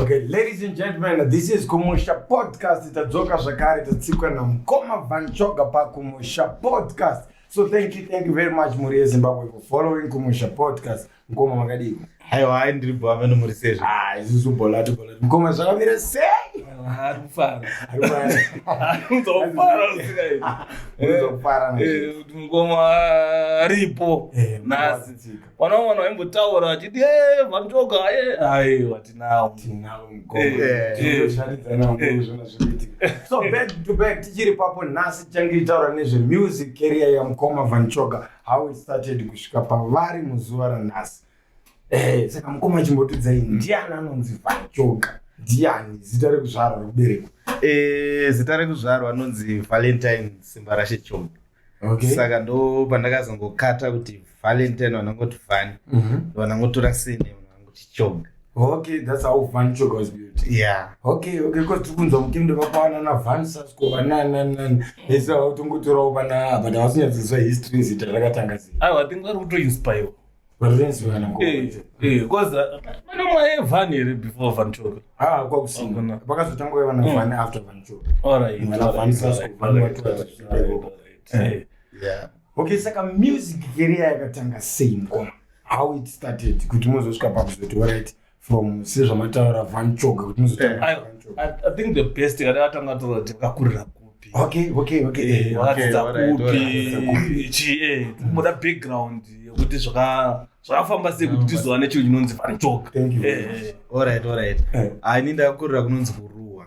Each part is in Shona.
Okay, ladies and gentlemen, this is Kumusha Podcast. Tadzoka zvakare, tatsikwa namukoma Van Choga paKumusha Podcast. So thank you very much, mhuri yeZimbabwe, for following Kumusha Podcast. Mukoma, makadii? Haiwa, hai, ndiri bho, amene muri sezvo? Ah, isusu bolati bolati. Mukoma, zvakamira sei? Ari kufara. Ari kufara. Uzofara usingaiti. Uzofara nazvo. Kuti mukoma aripo nhasi. Tsika. Vana vamwe vaimbotaura vachiti, "Eh, Van Choga, eh." Aiwa, tinawo. Tinawo mukoma. Tinotoshandidzana mukoma, zvona zvinoitika. So back to back, tichiri papo, nhasi tichange tichitaura nezvemusic career yamukoma Van Choga, how it started kusvika pavari muzuva ranhasi. Saka mukoma, chimbotiudzai, ndiani anonzi Van Choga? Ndiani, zita rekuzvarwa, rekuberekwa? Zita rekuzvarwa anonzi Valentine Simbarashe Choga. Saka ndo pandakazongokata kuti Valentine, vanangoti Van, vanangotora surname, vanangoti Choga. Okay, that's how Van Choga was built. Yeah. Okay, because tiri kunzwa mukendo vakawana na Van Sasco, vanananani ese, vatongotorawo vana, but havasinyatsoziva history, zita rakatanga sei. Aiwa, I think vari kutoinspire. Varitoinspire mukoma. Because pane mwaye Van here before Van Choga? Ah, kwakusina. Hakuna. Pakazotangwa vana Van after Van Choga. Vana Van Sasco, Van Watora. Okay, saka music career yakatanga sei, mukoma? How it started kuti muzosvika pakuzoti, alright, from sezvamataura Van Choga, kuti muzotanga Van Choga? I think the best kana atanga taura kuti vakakurira kupi. Vakadzidza kupi, chi muda background yekuti zvakafamba sei kuti tizova nechinhu chinonzi Van Choga. Thank you very much. Alright. Ini ndakakurira kunonzi kuRuwa.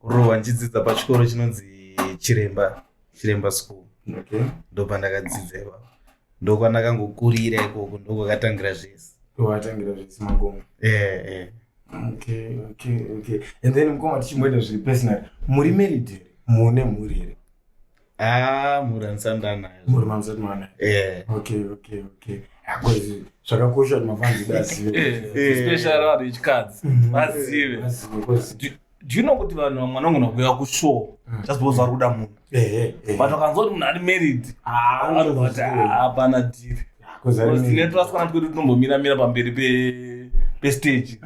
Kuruwa, ndichidzidza pachikoro chinonzi Chiremba School. Ndo pandakadzidza ipapo, ndokwandakangokurira ikoko, ndokwakatangira zvese. Watangira zvese mangoma. Eh. Okay, and then mukoma, tichimboenda zviri personal, muri married here? Mune mhuri here? Ah, mhuri handisati ndanayo. Mhuri mamusati manayo? Eh. Okay, because zvakakosha kuti mafans edu azive. Especially vanhu vechikadzi vazive. Vazive, because Do you know kuti vanhu vamwe vanogona kuuya kushow just because vari kuda munhu, but vakanzwa kuti munhu ari married, Ah, vanobva kuti, "Ah, hapana deal." Because ari Because tine married. twasikana twedu tunombomiramira pamberi pestage.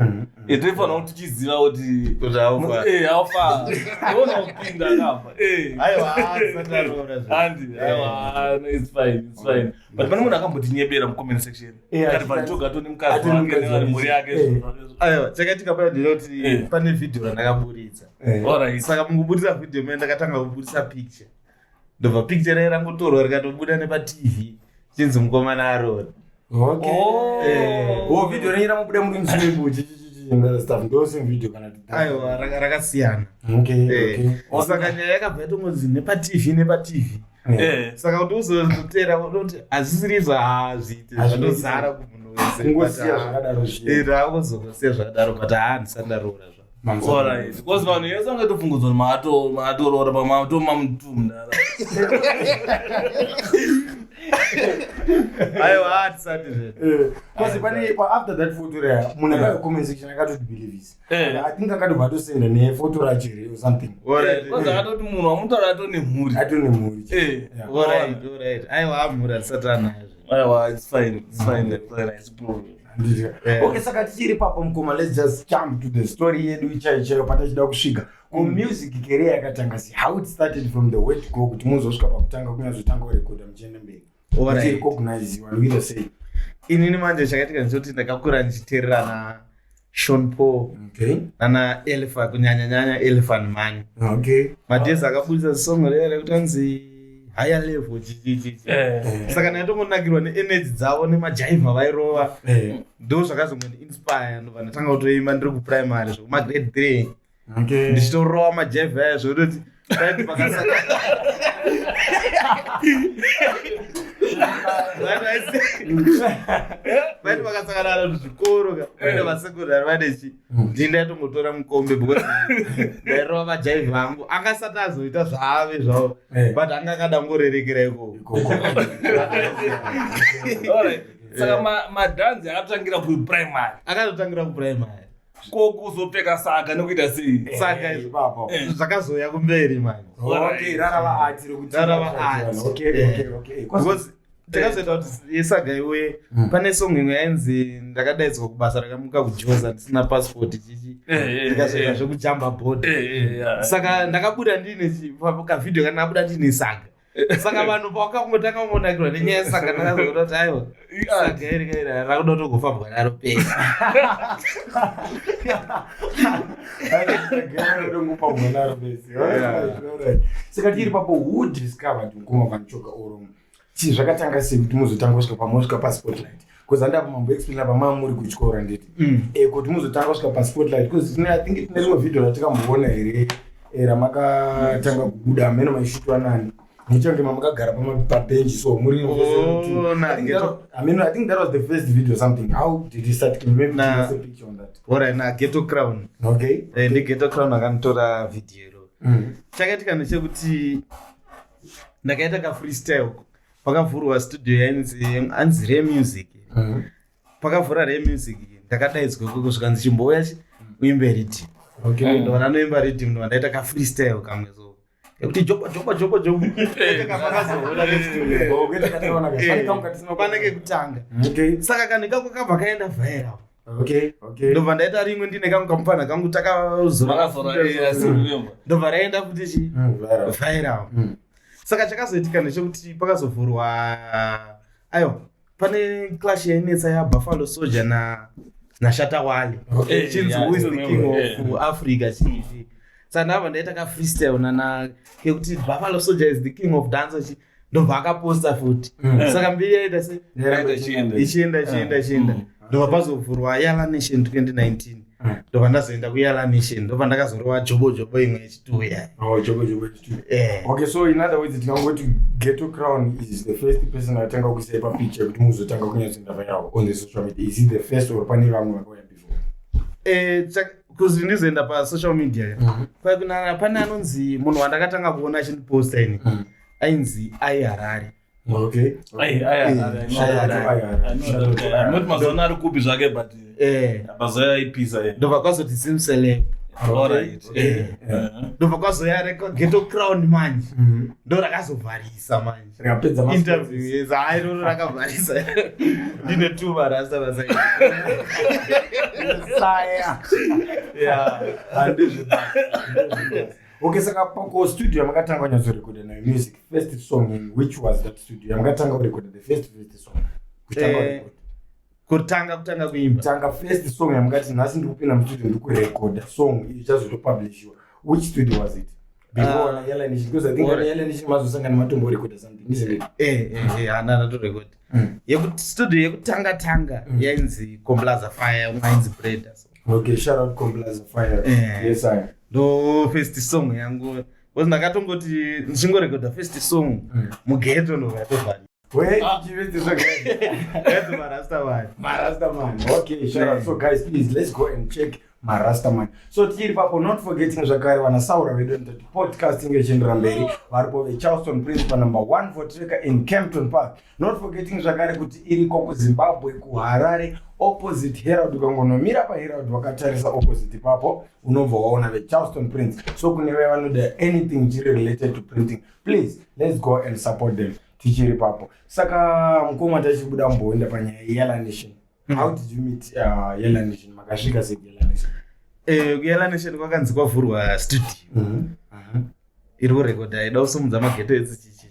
Tofanira kuti tichiziva kuti Kuti haufa. Haufa iona kupinda akabva. Aiwa, handisati ndaroora zve. Handi, aiwa, no, it's fine, it's fine, but pane munhu akambotinyebera mucomment section kati Van Choga atone mukadzi Atone wake mukadzi nevari wake. mhuri yake. Aiwa, chakaitika paya ndinoti pane vhidhiyo randakaburitsa. Saka mukuburitsa vhidhiyo mene ndakatanga kuburitsa picture, ndobva picture rai rangotorwa rikatobuda nepaTV, chinzi mukomana arora. Okay. Oh. Oh, video renyu ramubuda muri muswimming pool, chi and stuff, ndo same video kana kuti? Aiwa, rakasiyana. Saka nyaya yakabva yatongonzi nepaTV, nepaTV. Saka kuti uzototera unoti hazvisiri izvo, hazviiti. Hazviiti. Zvatozara kumunhu wese. Kungosiya But, zvakadaro zviya. Ndakuzongosiya zvakadaro, but haa, handisati ndaroora zva. Alright, because vanhu vese vangatopfungudzwa kuti maatoroora pamatomamutumdara. Aiwa, hatisati zve. Because pane after that photo raya, munhu akauya comment section akatoti believers. I think akatobva atosenda nefoto racho here or something. Because akatoti munhu wamutaura atone mhuri. Atone mhuri. Alright, aiwa, mhuri handisati anayo zve. Aiwa, it's fine, it's fine, it's fine, it's problem. Handiti? Okay, saka tichiri papo, mukoma, let's just jump to the story yedu chaiyo chaiyo patachida kusvika kumusic career yakatanga sei, how it started from the word go kuti muzosvika pakutanga kunyatsotanga kurekodha muchienda mberi, muchirecogniziwa nokuita sei? Inini manje chakaitika ndechekuti ndakakura ndichiteerera na Sean Paul nana Elephant, kunyanya nyanya Elephant Man. Madhezi akabudisa song rere rekuti anzi Higher Level, chichichichi. Saka ndaitongonakirwa neenergy dzavo nemajaivha vairova. Ndo zvakazongondiinspire, ndobva ndatanga kutoimba ndiri kuprimary, zvekumagrade 3, ndichitorova majaivha aya zvekutoti paiti pakasaka vaiti vakasangana kuzvikoro ka, vaenda vasekondari vanechi, ndini ndaitongotora mukombe because ndairova majaivha angu. Angasati azoita zvaave zvavo, but anga akada kungorerekera ikoko. Ikoko. Alright. Saka madhanzi akatangira kuprimary? Akatotangira kuprimary. Ko kuzopfeka saka nekuita sei? Saka izvo Ipapo. Zvakazouya kumberi manje. Okay, rarava art rekuti Rarava art. Okay. Because Takazoita kuti yesaga iwe, pane song imwe yainzi ndakadaidzwa kubasa rakamuka kujoza ndisina passport, chichi, ndikazoita zvekujamba border. Saka ndakabuda ndiine kavhidhiyo kana ndabuda ndiine saga. Saka vanhu pavakangotanga kungonakirwa nenyaya yesaga, ndakazoona kuti aiwa, saga iri kairi rakuda kutogofambwa naro pesa. Ndongopamwe bese. Saka tiri papo, who discovered mukoma Van Choga, or chii zvakatanga sei kuti muzotanga kusvika pamosvika paspotlight? Because handapo mamboexplaina pamava muri kutyora, nditi kuti muzotanga kusvika paspotlight, because I think tine rimwe vhidhio ratikamboona here, ramakatanga kubuda, hameno maishutwa nani, muchange mamakagara pabhenji so muri Oh, na I mean, I think that was the first video or something. How did you start? Can you maybe give us a picture on that? Alright, na Ghetto Crown. Ndi Ghetto Crown akanditora vhidhiyo iro. Chakaitika ndechekuti ndakaita kafreestyle pakavhurwa studio yainzi anzi Remusic. Pakavhura Remusic, ndakadaidzwa ikoko, zvikanzi chimbouya chi uimbe riddim. Ndobva ndanoimba riddim, ndobva ndaita kafreestyle kamwe so kekuti jobo jobo jobo jobo kamakazoona. Pane kekutanga. Saka kanhu ikako kabva kaenda viral. Ndobva ndaita rimwe ndine kangu kamufana kangu takazora. Makazora, I still remember. Ndobva raenda futi chi Viral. Viral. Saka chakazoitika ndechekuti pakazovhurwa, aiwa, pane clash yainetsa yaBuffalo Soldier na naShatta Wale, chinzi who is the king of Africa, chichi. Saka ndabva ndaita kafreestyle nana kekuti Buffalo Soldier is the king of dance chi, ndobva akaposta futi. Saka mbiri yaita se Yaita ichienda. Ichienda, ichienda, ichienda. Ndobva pazovhurwa Yala Nation 2019. Ndobva ndazoenda kuYala Nation, ndobva ndakazorova jobo jobo imwe yechituya. Oh, jobo jobo chitu. Okay, so in other words, tinangoti Ghetto Crown is the first person atanga kuisa picture kuti muzotanga kunyatsoenda viral on the social media. Is he the first or pane vamwe vakauya before? Kuzi ndizoenda pasocial media, pane anonzi munhu wandakatanga kuona achindiposta ini, ainzi Ai Harare. Ai, ai, ai, ai, Shout out to Ai, Ai Harare. I know Shout out that to guy. Ai Not mazuva ano ari kupi zvake, but mazuva aipisa. Ndobva kwazoti Zimceleb. Alright. Ndobva kwazoya Ghetto Crown manje, ndo rakazovharisa manje. Rikapedza Interview yes, hai, roro rakavharisa ndine two marasta vasai. Saya. Yeah. Handizvo. Okay, saka pako studio yamakatanga kunyatsorekoda nayo music, first song in which was that studio yamakatanga kurekoda the first song? Kutanga kurekoda. Kutanga kuimba? Kutanga first song yamakati nhasi ndiri kupinda mustudio ndikurekoda song ichazotopublishiwa. Which studio was it? Before wana Yala Nation, because I think wana Yala Nation mazosangana matomborekoda something, isn't it? Hana ndatorekoda. Yekuti studio yekutanga tanga yainzi Complaza Fire, umwe ainzi Breda, so. Okay, shout out Complaza Fire. Yes, I. Ndo first song yangu, because ndakatongoti ndichingorekoda first song mughetto, ndobva yatovharisa. Wait, give it this again. Yainzi Marastaman. Marastaman. Okay, shout out. So guys, please let's go and check Marastaman. So tiri papo, not forgetting zvakare vana Saura vedu ndati podcasting ichiendera mberi, varipo veCharleston Prince panumber 1 Voortrekker in Kempton Park. Not forgetting zvakare kuti iriko kuZimbabwe, kuHarare, opposite Herald. Ukangonomira paHerald wakatarisa opposite ipapo, unobva waona veCharleston Prince. So kune vaya vanoda anything chiri related to printing, please let's go and support them. Tichiri papo, saka mukoma, tachibuda mboenda panyaya yeYala Nation. How did you meet Yala Nation? Makasvika sei kuYala Nation? KuYala Nation kwakanzi kwavhurwa studio iri kurekodha, ida kusumudza maghetto edzichichi.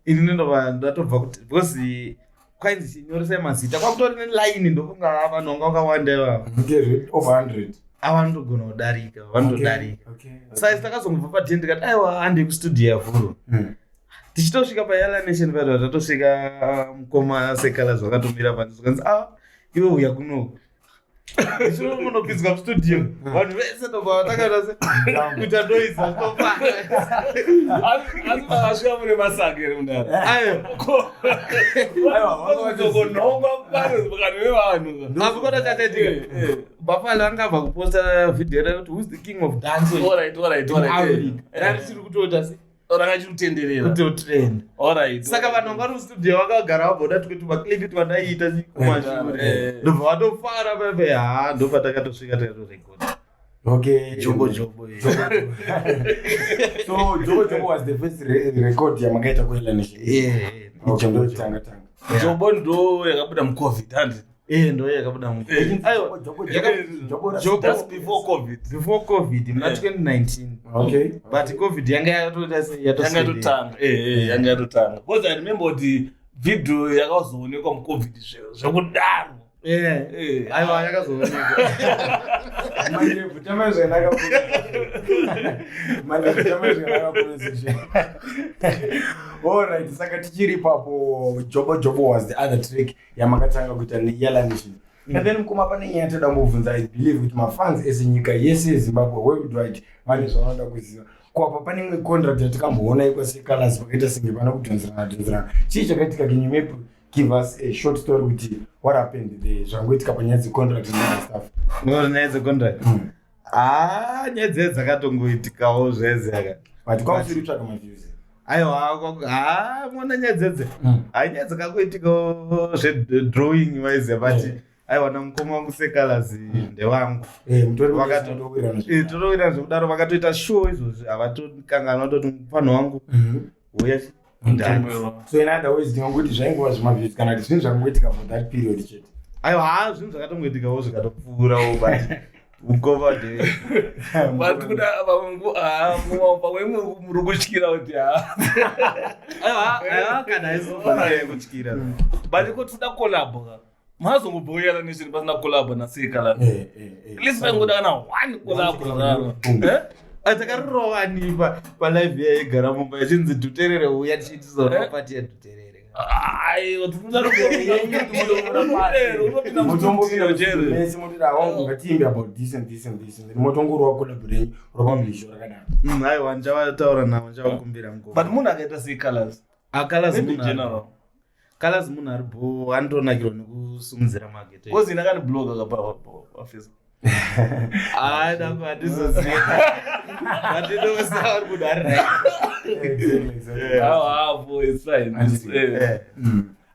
Ini ndinobva ndatobva kuti, because kwainzi chinyoresai mazita, kwakutori nelaini, ndokunga vanhu vanga vakawanda ivavo. Okay, over 100. Avanotogona kudarika, vanotodarika. Saka takazongobva padheni, ndikati aiwa, handei kustudio yavhurwa. Tichitosvika paYala Nation pato, tatosvika mukoma Sekala zvakatomira panze, zvikanzi, a, iwe uya kunoku. Ndichinomunopinzwa mustudio, vanhu vese ndobva vatakaita se kuita noise, vachitofara. Asi makasvika mune masaka here mudara? Ayo. Kunhongwa pano pakati pevanhu. Azvikona chachaitika, Buffalo angabva kuposta vhidhiyo rekuti "Who's the king of dance Alright, in alright. Africa?" Rari chiri kutoita se Ranga chiri kutenderera. Kutotrend. Saka vanhu vanga vari mustudio vakagara vamboda kuti maclipi twandaiita kumashure, ndobva vatofara pepe. Ha, ndopatakatosvika, takatorekodha. Okay. Jobo Jobo, yeah. Jobo. So Jobo Jobo was the first record yamakaita kuYala Nation? Yeah. Okay, Jobo. ndotanga tanga. Yeah. Jobo ndo yakabuda muCovid, handi? Eh, ndo yakabuda mu Eh. Aiwa, Jobo, Jobo. Jobo. That's before COVID. Before COVID, muna 2019. Okay. But COVID yanga yatoita sei? Yanga Yatoswedera. yatotanga, yanga yatotanga, because I remember kuti video yakazoonekwa muCovid zvekudaro. Aiwa, yakazoonekwa. Mandebvu, tamai zvakanaka. Mandebvu, tamai zvakanaka comment section. Alright, saka tichiri ipapo, Jobo Jobo was the other track yamakatanga kuita neYala Nation. And then mukoma, pane nyaya toda kumbobvunza. I believe kuti mafans ese, nyika yese yeZimbabwe, worldwide, vane zvavanoda kuziva. Kwapa pane imwe contract yatikamboona ikwa Colors, pakaita senge pana kudhonzerana dhonzerana. Chii chakaitika? Can you maybe give us a short story kuti what happened there, zvangoitika panyaya dzecontract and stuff? Ngori nyaya dzecontract? Ah, nyaya dzedu dzakatongoitikawo zveze aka. But kwamusiri kutsvaga maviews? Aiwa, ha, mona nyaya dzedze, hai, nyaya dzakakuitikawo zvedrawing, maiziva, but aiwa, namukoma wangu Sekalasi ndewangu. Mutori Vakatowirana Totowirana zvekudaro. Vakatoita show izvozvi, havatokanganwa toti mufanho wangu uya ndani. So in other ways, ndingangoti zvaingova zvemaviews kana kuti zvinhu zvakangoitika for that period chete? Aiwa, ha, zvinhu zvakatongoitikawo zvikatopfuurawo, but mukoma nde But kuda pamwe muri kutyira kuti ha. Aiwa, aiwa, kana aizofanira kutyira. But iko tinoda collabo ka, mazongobva uYala Nation pasina collabo naSekala. At least paingoda kana one collabo zvakaro. Eh? Takarirowani palive yaigara mumba ichinzi Dhuterere uya, tichiitisawo pati yaDhuterere. Aiwa, tinoda unopinda Motombopinda mustudio chere. mese, mototi awangu ngatiimbe about this and this and this, and then motongorova collab renyu, ropublish rakadaro. Aiwa, ndichavataura navo, ndichavakumbira mukoma. But munhu akaita seColors Colors maybe general. Colors munhu ari bo, anotonakirwa nekusumudzira magete. Because ine akandibloka paFacebook. Hayi, nako handizoziva, but ndinoziva uri munhu ari right. Exactly. Hapo it's fine.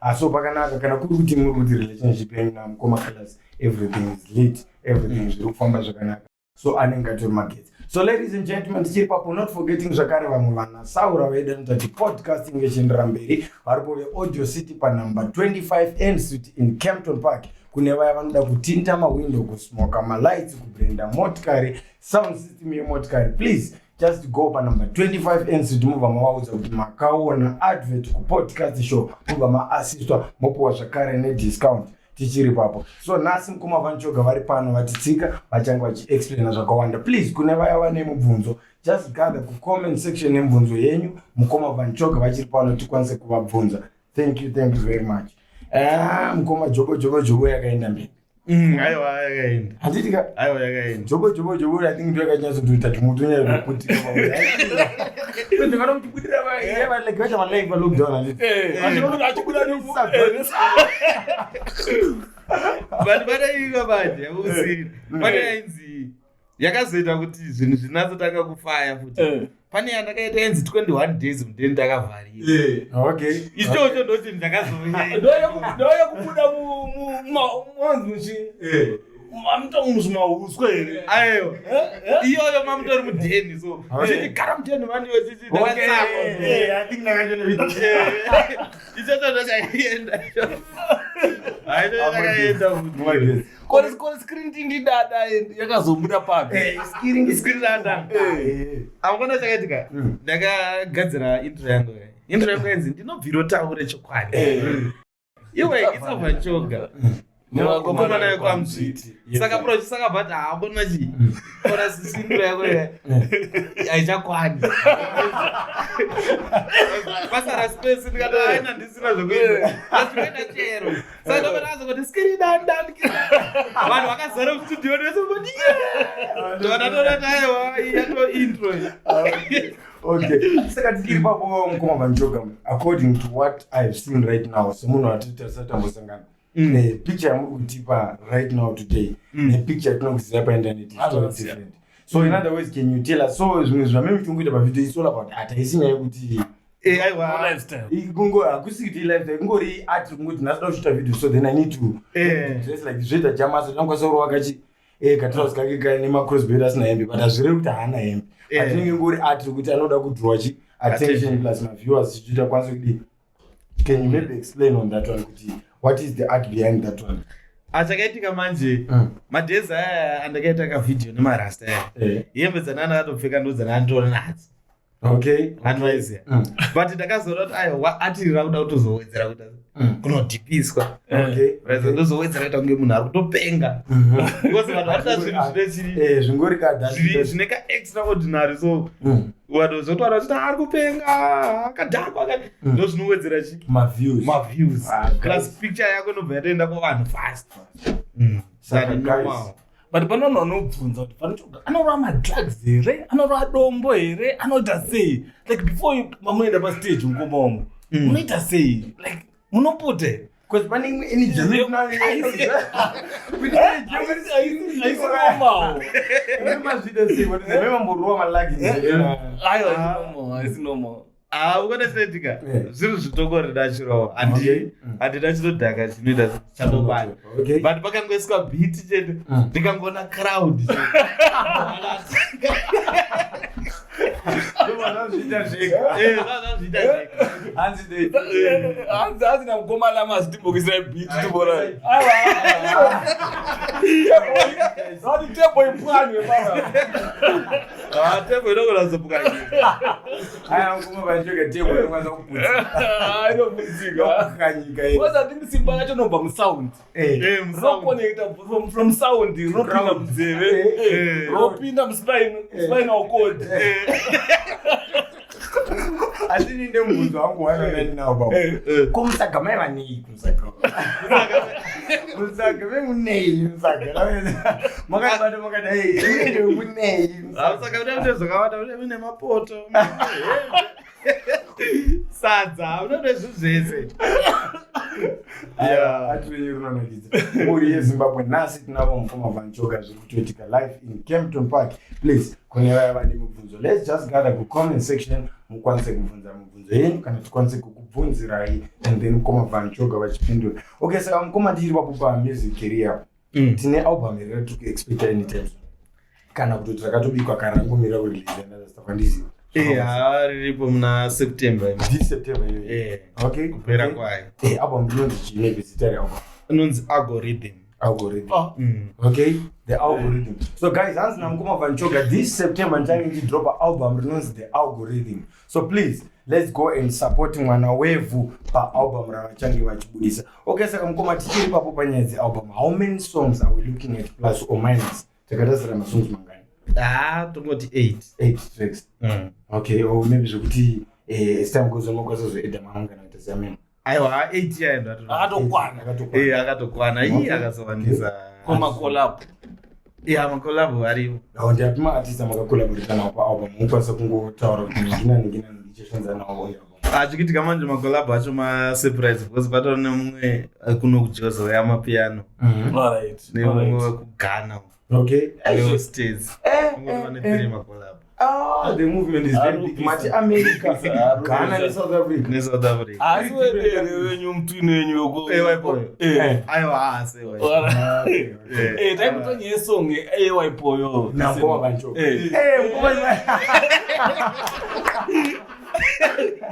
Ah, so pakanaka kana kuri kuti muri kuti relationship yenyu namukoma Colors, everything is lit, everything zviri kufamba zvakanaka, so anenge atori magetsi. So ladies and gentlemen, tichiri papo, not forgetting zvakare vamwe vanasaura vedu anotati podcasting ichiendera mberi, varipo veAudio City panumber 25 N Street in Campton Park. Kune vaya vanoda kutinta mawindo, kusmoka malights, kubrenda motikari, sound system yemotikari, please just go panumber 25 N Street, mubva mavaudza kuti makaona advert kupodcast show, mubva maassistwa, mopiwa zvakare nediscount. Tichiri papo, so nhasi mukoma Van Choga vari pano vatitsika, vachange vachiexplaina zvakawanda. Please, kune vaya vane mubvunzo, just gather kucomment section nemubvunzo yenyu. Mukoma Van Choga vachiri pano, tikwanise kuvabvunza. Thank you, thank you very much. Ah, mukoma, Jobo Jobo Jobo yakaenda mberi? Aiwa, yakaenda. Handiti ka? Aiwa, yakaenda. Jobo Jobo Jobo, I think ndo yakanyatsotoita tumutonya kuputika. Ndingada kuchibudira like vacha malive palockdown, handiti? Achibuda. But panaiva manje yausiri, pane yainzi yakazoita kuti zvinhu zvinatsotanga kufaya futi. Pane yandakaita yainzi 21 days mudeni ndakavharira. Ichocho ndo chinhu chakazouya. Ndoyekubuda manzi muchi mamutongo muzvimauswa here? Aiwa, iyoyo mamutori mudheni, so chichigara mudheni maniwe chichi ndakatsakwa. I think ndakachona. Ichocho ndo chakaenda, haito chakaenda futi. Kore screen tindidada yakazobuda papi? Screen dada, amukona chakaitika, ndakagadzira intro yangu. Intro yangu yainzi ndinobvira taure chokwadi iwe isavachoga nevakomana vekwaMudzviti. Saka producer akabva ati haakona chi kona sisi, intro yako haichakwani, pasara space. Ndikati aina ndisina zvekuita, asikuenda chero. Saka ndobva skiridandand, vanhu vakazara mustudio ndesongoti ndovanatona, aiwa, yato intro. Okay, saka tichiri papo, mukoma Van Choga, according to what I have seen right now, semunhu atiri tambosangana, picture yamuri kutipa right now today nepicture yatinokuziva painternet is totally different. So in other words, can you tell us, so zvimwe zvamemi tingoita pavideo is all about art, haisi nyaya yekuti Aiwa. Lifestyle. Hakusi kuti lifestyle, kungori art, kungoti nhasi da kushuta video, so then I need to dress like zvoita jamasa, tinokwanisa kurova kachi. Katrauzi kake kaine macrossbelt asina hembe, but hazvirevi kuti haana hembe. But inenge ngori art yekuti anoda kudraw chi attention plus maviewers, chichiita kwanise kudii. Can you maybe explain on that one kuti what is the art behind that one? Achakaitika manje, madhezi aya andakaita kavhidhiyo nemarasta aya, hembe dzanaa ndakatopfeka ndo dzanaa nadzo. Vanhu vaiziya. But ndakazoona kuti aiwa, ati rakuda kutozowedzera kuita kunodhipiswa. Ndozowedzera kuita kunge munhu ari kutopenga, because vanhu varikuda zvinhu zvine chiri Zvingori kadha. Zvine kaextraordinary, so vanhu zotaura vachiti ari kupenga, akadhakwa, ndo zvinowedzera chi maviews. Maviews. Ah, guys. Plus picture yako inobva yatoenda kuvanhu fast. Saka Saka guys, normal. But pane vanhu vanobvunza kuti Van Choga anorova madrugs here, anorova dombo here, anoita sei? Like before mamunoenda pastage, mukoma wangu, munoita sei? Like munopota here? Because pane imwe energy Haisi normal. Mazviita sei? Mamborova malagi? Aiwa, haisi normal, haisi normal. Ah, ukona chinoitika, zviri zvitongori natural. Handina chinodhaka chinoita chandobata, but pakangoiswa beat chete, ndikangoona crowd. Ndozviita zvega. Zvazviita zvega. Hanzi Hanzi namukoma Lamas, timbokisai beat timbora. Aiwa, tebo ipwanywe baba. Ah, tebo inogona kuzopuka. Aya, mukoma Van Choga, tebo inokwanisa kuputsa. Inoputsika. Kukanyika. Because I think simba racho rinobva musound. Rinokonekta from sound, rinopinda munzeve, ropinda muspinal cord. Asi ninde mubvunzo wangu wanonaninawo baba, ko musaga maiva nei? Kumusaga, musaga vemunei? Musaga makabata makadai, munenge munei? Saka uda kuti zvakawanda, uda mune mapoto, mune hembe, sadza, unoda zvinhu zvese. Ativenye runonakidza. Mhuri yeZimbabwe, nhasi tinavo mukoma Van Choga, zviri kutoitika live in Kempton Park. Please, kune vaya vane mibvunzo, let's just gather kucomment section, mukwanise kubvunza mibvunzo yenyu kana tikwanise kukubvunzirai, and then mukoma Van Choga vachipindura. Okay, saka mukoma, tiri papo pamusic career. Tine album here ratiri kuexpecta anytime soon, kana kutoti rakatobikwa kana rangomira kurelease andastafandiziva? Ha, riripo muna September. This September iyoyo? Kupera kwayo. Album rinonzi chii? Maybe zita realbum. Inonzi Algorithm. Algorithm. Oh. Okay, The Algorithm. So guys, hanzi namukoma Van Choga, this September ndichange ndichidropa album rinonzi The Algorithm. So please, let's go and support mwana wevhu paalbum ravachange vachibudisa. Okay, saka mukoma, tichiri papo panyaya dzealbum, how many songs are we looking at, plus or minus? Takatasira masongs mangani? Ha, tongoti 8. Eight tracks. Okay, or maybe zvekuti as time goes on makwanisa kuzoedha mamwe kana kuita seamene? Aiwa, 8 yaenda. Akatokwana. Akatokwana. Akatokwana ii, akazowandisa. Komacollab? Ya, macollab aripo. Awo, ndiapi maartist amakacollaborata nawo paalbum? Mukwanisa kungotaura kuti ningina, ningina, ndichashandisa nawo on album? Achikitika manje, macollab acho masurprise, because patori nemumwe kuno kujozo yamapiano, nemumwe wekuGhana, neweStates. Vane three macollab. Ah, the movement is very big. Mati America, Ghana neSouth Africa. NeSouth Africa. Asi wedere wenyu, mutwini wenyu weku Waipoyo? Aiwa, asi Taikutonye yesong eWaipoyo. Namukoma Van Choga. Mukoma.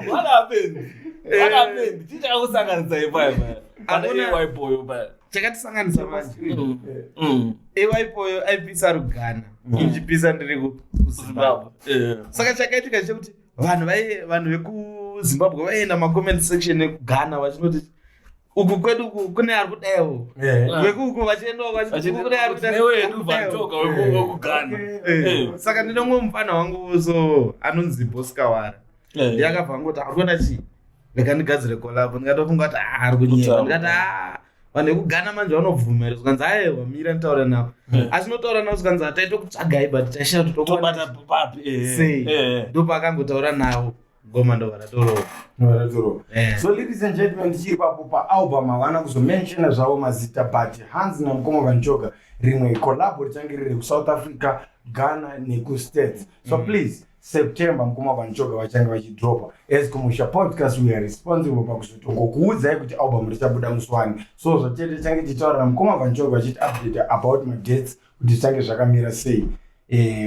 What happened? What happened? Chichakusanganisa ipaya paya pana eWaipoyo paya. Chakatisanganisa manje, eWaipoyo aipisa ruGhana, ichipisa ndiri kuZimbabwe. Saka chakaitika chekuti vanhu vekuZimbabwe vaienda macomment section ekuGhana vachinoti uku kwedu uku kune ari kudaiwo, vekuuku vachiendawo vachiti uku kune ari kudai. Newedu Van Choga wekuGhana. Saka ndine mumwe mufana wangu so anonzi Boskawara, ndiye akabva angoti, "Ari kuona chii, rega ndigadzire collab." Ndikatofunga kuti, "Ah, ari kunyepa." Ndikati, "Ah, vanhu vekuGhana manje vanobvumira." Zvikanzi, "Aiwa, mira nditaure navo." Achinotaura navo, zvikanzi, "Hataito kutsvagai, but tashaya kuti tobata papi." Sei. Ndopaakangotaura navo, goma ndobva ratorova. Varatoro. So ladies and gentlemen, tichiri papo paalbum, havana kuzomentiona zvavo mazita, but hanzi namukoma Van Choga, rimwe collabo richange riri kuSouth Africa, Ghana nekuStates. So please September mukoma Van Choga vachange vachidropa. As Kumusha Podcast, we are responsible pakuzotongokuudzai kuti album richabuda musi wani. So zvatete tichange tichitaura namukoma Van Choga vachiti update about madates kuti zvichange zvakamira sei,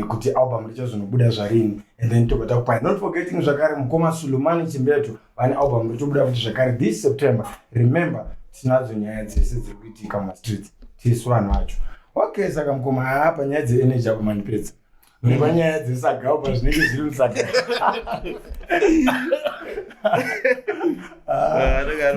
kuti album richazonobuda zvarini, and then tobva takupai. Not forgetting zvakare mukoma Sulumani Chimbetu vane album ritobuda futi zvakare this September. Remember, tinadzo nyaya dzese dziri kuitika mumastreets, tisu vanhu vacho. Okay, saka mukoma, haa, panyaya dzeenergy apo mandipedza nepanyaya dzesagao, pazvinenge zviri musaga.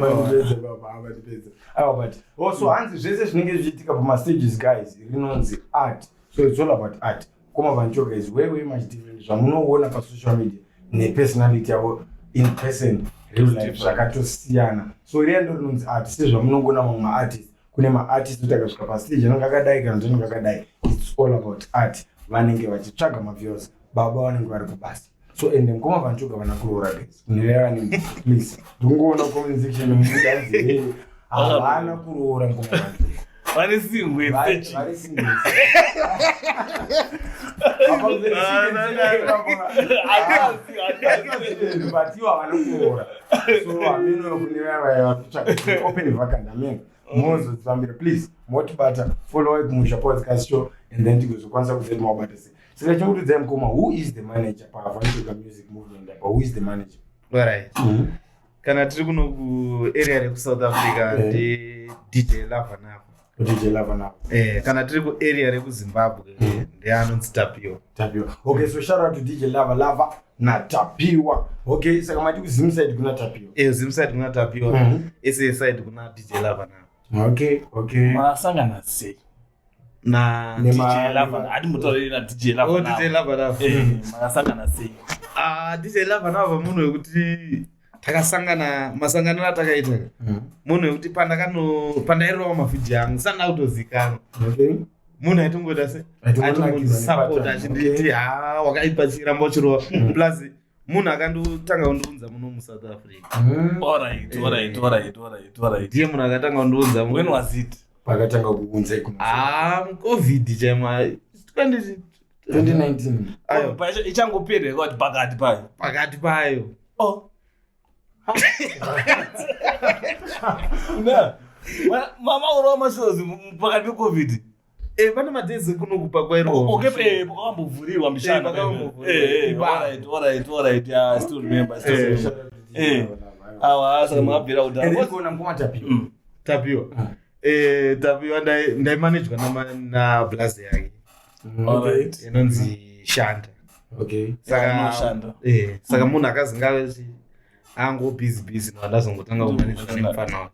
Mandipedza baba, mandipedza. Aiwa, but also hanzi zvese zvinenge zvichiitika pamastages, guys, rinonzi art. So it's all about art. Mukoma Van Choga is way, way much different zvamunoona pasocial media nepersonality yavo in person, real life zvakatosiyana. So riya ndo rinonzi art. Sezvamunongoona mamwe maartist, kune maartist kuti akasvika pastage anenge akadai kana kuti anenge akadai. It's all about art. Vanenge vachitsvaga maviews, baba vanenge vari kubasa. So ende mukoma Van Choga vana kuroora, guys, kunevane, please, ndingoona comment section mudanzi havana kuroora mukoma Van Choga. Vane singwe. Vari single. But ivo havana kuroora, so hameno kune vaya vakutsvaga open vacant. Amen. Mozodzifambira, please motibata, followai Kumusha Podcast Show and then tigozokwanisa kuzeti mawabata sei. Saka chimutidzai mukoma, who is the manager paVan Choga Music Movement apa? Who is the manager? Alright. Kana tiri kuno kuarea rekuSouth Africa, ndi DJ Lavanava. DJ Lavanava. Kana tiri kuarea rekuZimbabwe, ndeanonzi Tapiwa. Tapiwa. Okay, so shout out to DJ Lava Lava naTapiwa. Okay, saka mati kuZimside kuna Tapiwa. Zimside kuna Tapiwa, SA side kuna DJ Lavanava. Masangana sei? Na DJ Lava, hatimbotauriri na DJ Lava. Oh, DJ Lavanava. Makasangana sei? Ah, DJ Lavanava munhu wekuti takasangana, masanganiro atakaita, munhu wekuti pandakano pandairova mavhidhiyo angu sanda kutozikanwa, munhu aitongoita se Aitongonakirwa aitongondisapota nepattern. achinditi, "Ha, wakaipa, chiramba uchirova." Plus munhu akandotanga kundiunza muno muSouth Africa. Alright. Ndiye munhu akatanga kundiunza When was it? Pakatanga kuunza ikuno? Ah, muCovid chaima 20 2019. Ayo. Ichangopera kuti pakati payo? Pakati payo. Oh. Mama urova mashows pakati peCovid? Pane madays ekunokupa kwairowa. Okay, pakambovhuriwa mishana. Pakambovhuriwa. Alright, yeah, I still remember, I still remember. Awa, saka makabvira And kudhara. then kuona mukoma Tapiwa. Tapiwa, Tapiwa ndaimanejwa nablaze yake inonzi Shanda. Saka Unoshanda. Saka munhu akazinga ango busy busy, ndazongotanga kumanejwa nemufana wake.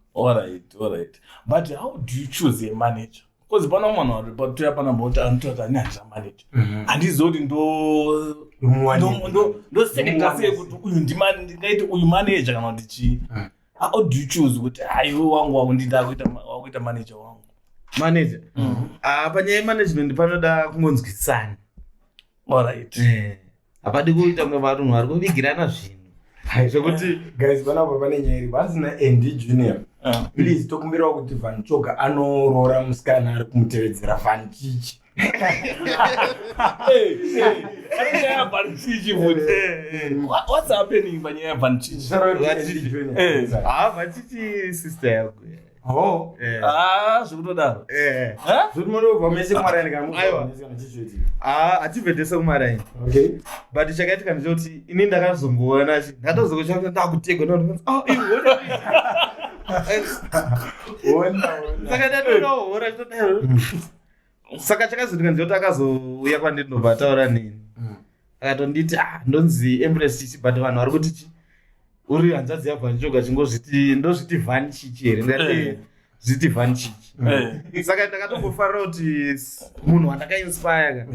Alright, but how do you choose a manager? Because pana mwana wari patoya panamba kuti anotaura kuti ani handina manager, handizivi kuti ndoselekta sei kuti uyu ndingaiti uyu manager kana kuti chii. How do you choose kuti haiwe wangu wakundida wakuita manager wangu? Manager, ah, panyaya yemanagement panoda kungonzwisana. Hapadi kuita kunge vanhu vari kuvigirana zvinhu zvekuti Guys, panapa pane nyaya iripo, hanzi naAndy Junior, "Please, tokumbirawo kuti Van Choga anoroora musikana ari kumutevedzera, Van Chichi." Pane nyaya yaVan Chichi futi. What's happening panyaya yaVan Chichi? Shout out to Van Andy Chichi. Junior. Ah, vachichi sister yako. Oh. Ah, zvikutodaro. Zvoti munobva mese kumaraini kana Aiwa. mubva mese kana chichiti? Ah, hatibvedese kumaraini. But chakaitika ndechekuti ini ndakazongoona ndakatozokuchaa ndakutegwa. Ah, ihora. Ona, ona. Saka ndatonohora chitodaro. Saka chakazoitika ndechekuti akazouya kwandiri, ndobva ataura neni. Akatonditi, "Ah, ndonzi Empress Chichi, but vanhu vari kuti chi uri hanzvadzi yaVan Choga, chingozviti ndozviti Van Chichi here?" Ndikati, "Zviti Van Chichi." Saka ndakatombofarira kuti munhu wandakainspire ka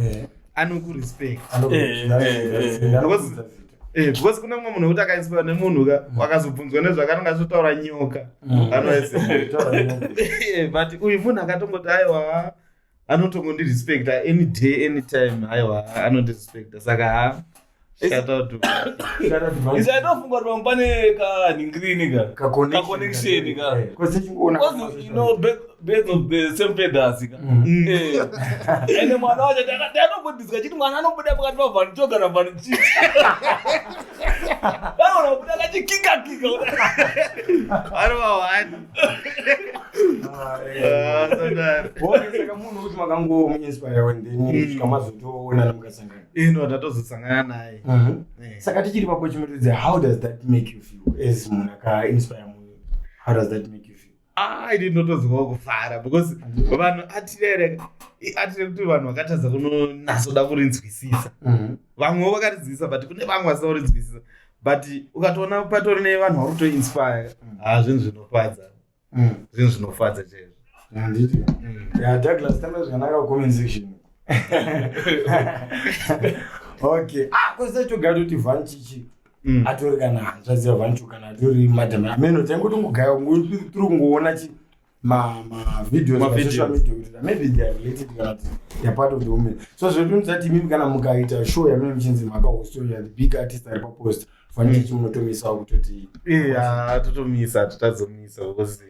anokurespect. Anokudza zita. Because kune mumwe munhu wekuti akainspire nemunhu ka, wakazobvunzwa nezvakananga achitotaura nyoka anoese. But uyu munhu akatongoti aiwa, anotongondirespecta any day, anytime. Aiwa, anondirespecta, saka ha, shout out to Shout out to Van Isi aitofunga kuti pamwe pane kanhingirini ka Ka-connection. Ka-connection ka. Kwese chingoona Because, you know, back, Birds of the same feathers ka. Ende mwana wacho ndakatombodiswa chiti mwana anobuda pakati paVan Choga naVan Chichi. Anoona kubuda akachikika kika. Vari vahwani. Ah, sadaro. Bona, saka munhu kuti makangomuinspire and then kusvika mazotoonana, mukasangana. Ino tatozosangana naye. Saka tichiri papo, chimutudze, how does that make you feel as munhu akainspire munhu? How does that make you feel? Ah, ini ndinotozwawo kufara because vanhu atirere atire kuti vanhu vakatadza kunonatsoda kurinzwisisa. Vamwewo vakaridzisa, but kune vamwe vasina kurinzwisisa, but ukatoona patori nevanhu vari kutoinspire, ha, zvinhu zvinofadza, zvinhu zvinofadza chaizvo. Handiti ya, Douglas, tamba zvakanaka comment section. Okay, ah, kwese toga toti Van Chichi atori kana hanzvadzi yaVan Choga kana atori madam ameno. Taingotongogaya, tiri kungoona chi mavideos Ma-videos. pasocial media kuti maybe they are related kana kuti they are part of the women. So zvetunzati imimi kana mukaita show yamunenge muchinzi makahosto ya the big artist ari papost, Van Chichi, munotomisawo kutoti? Iya, totomisa, totadzomisa because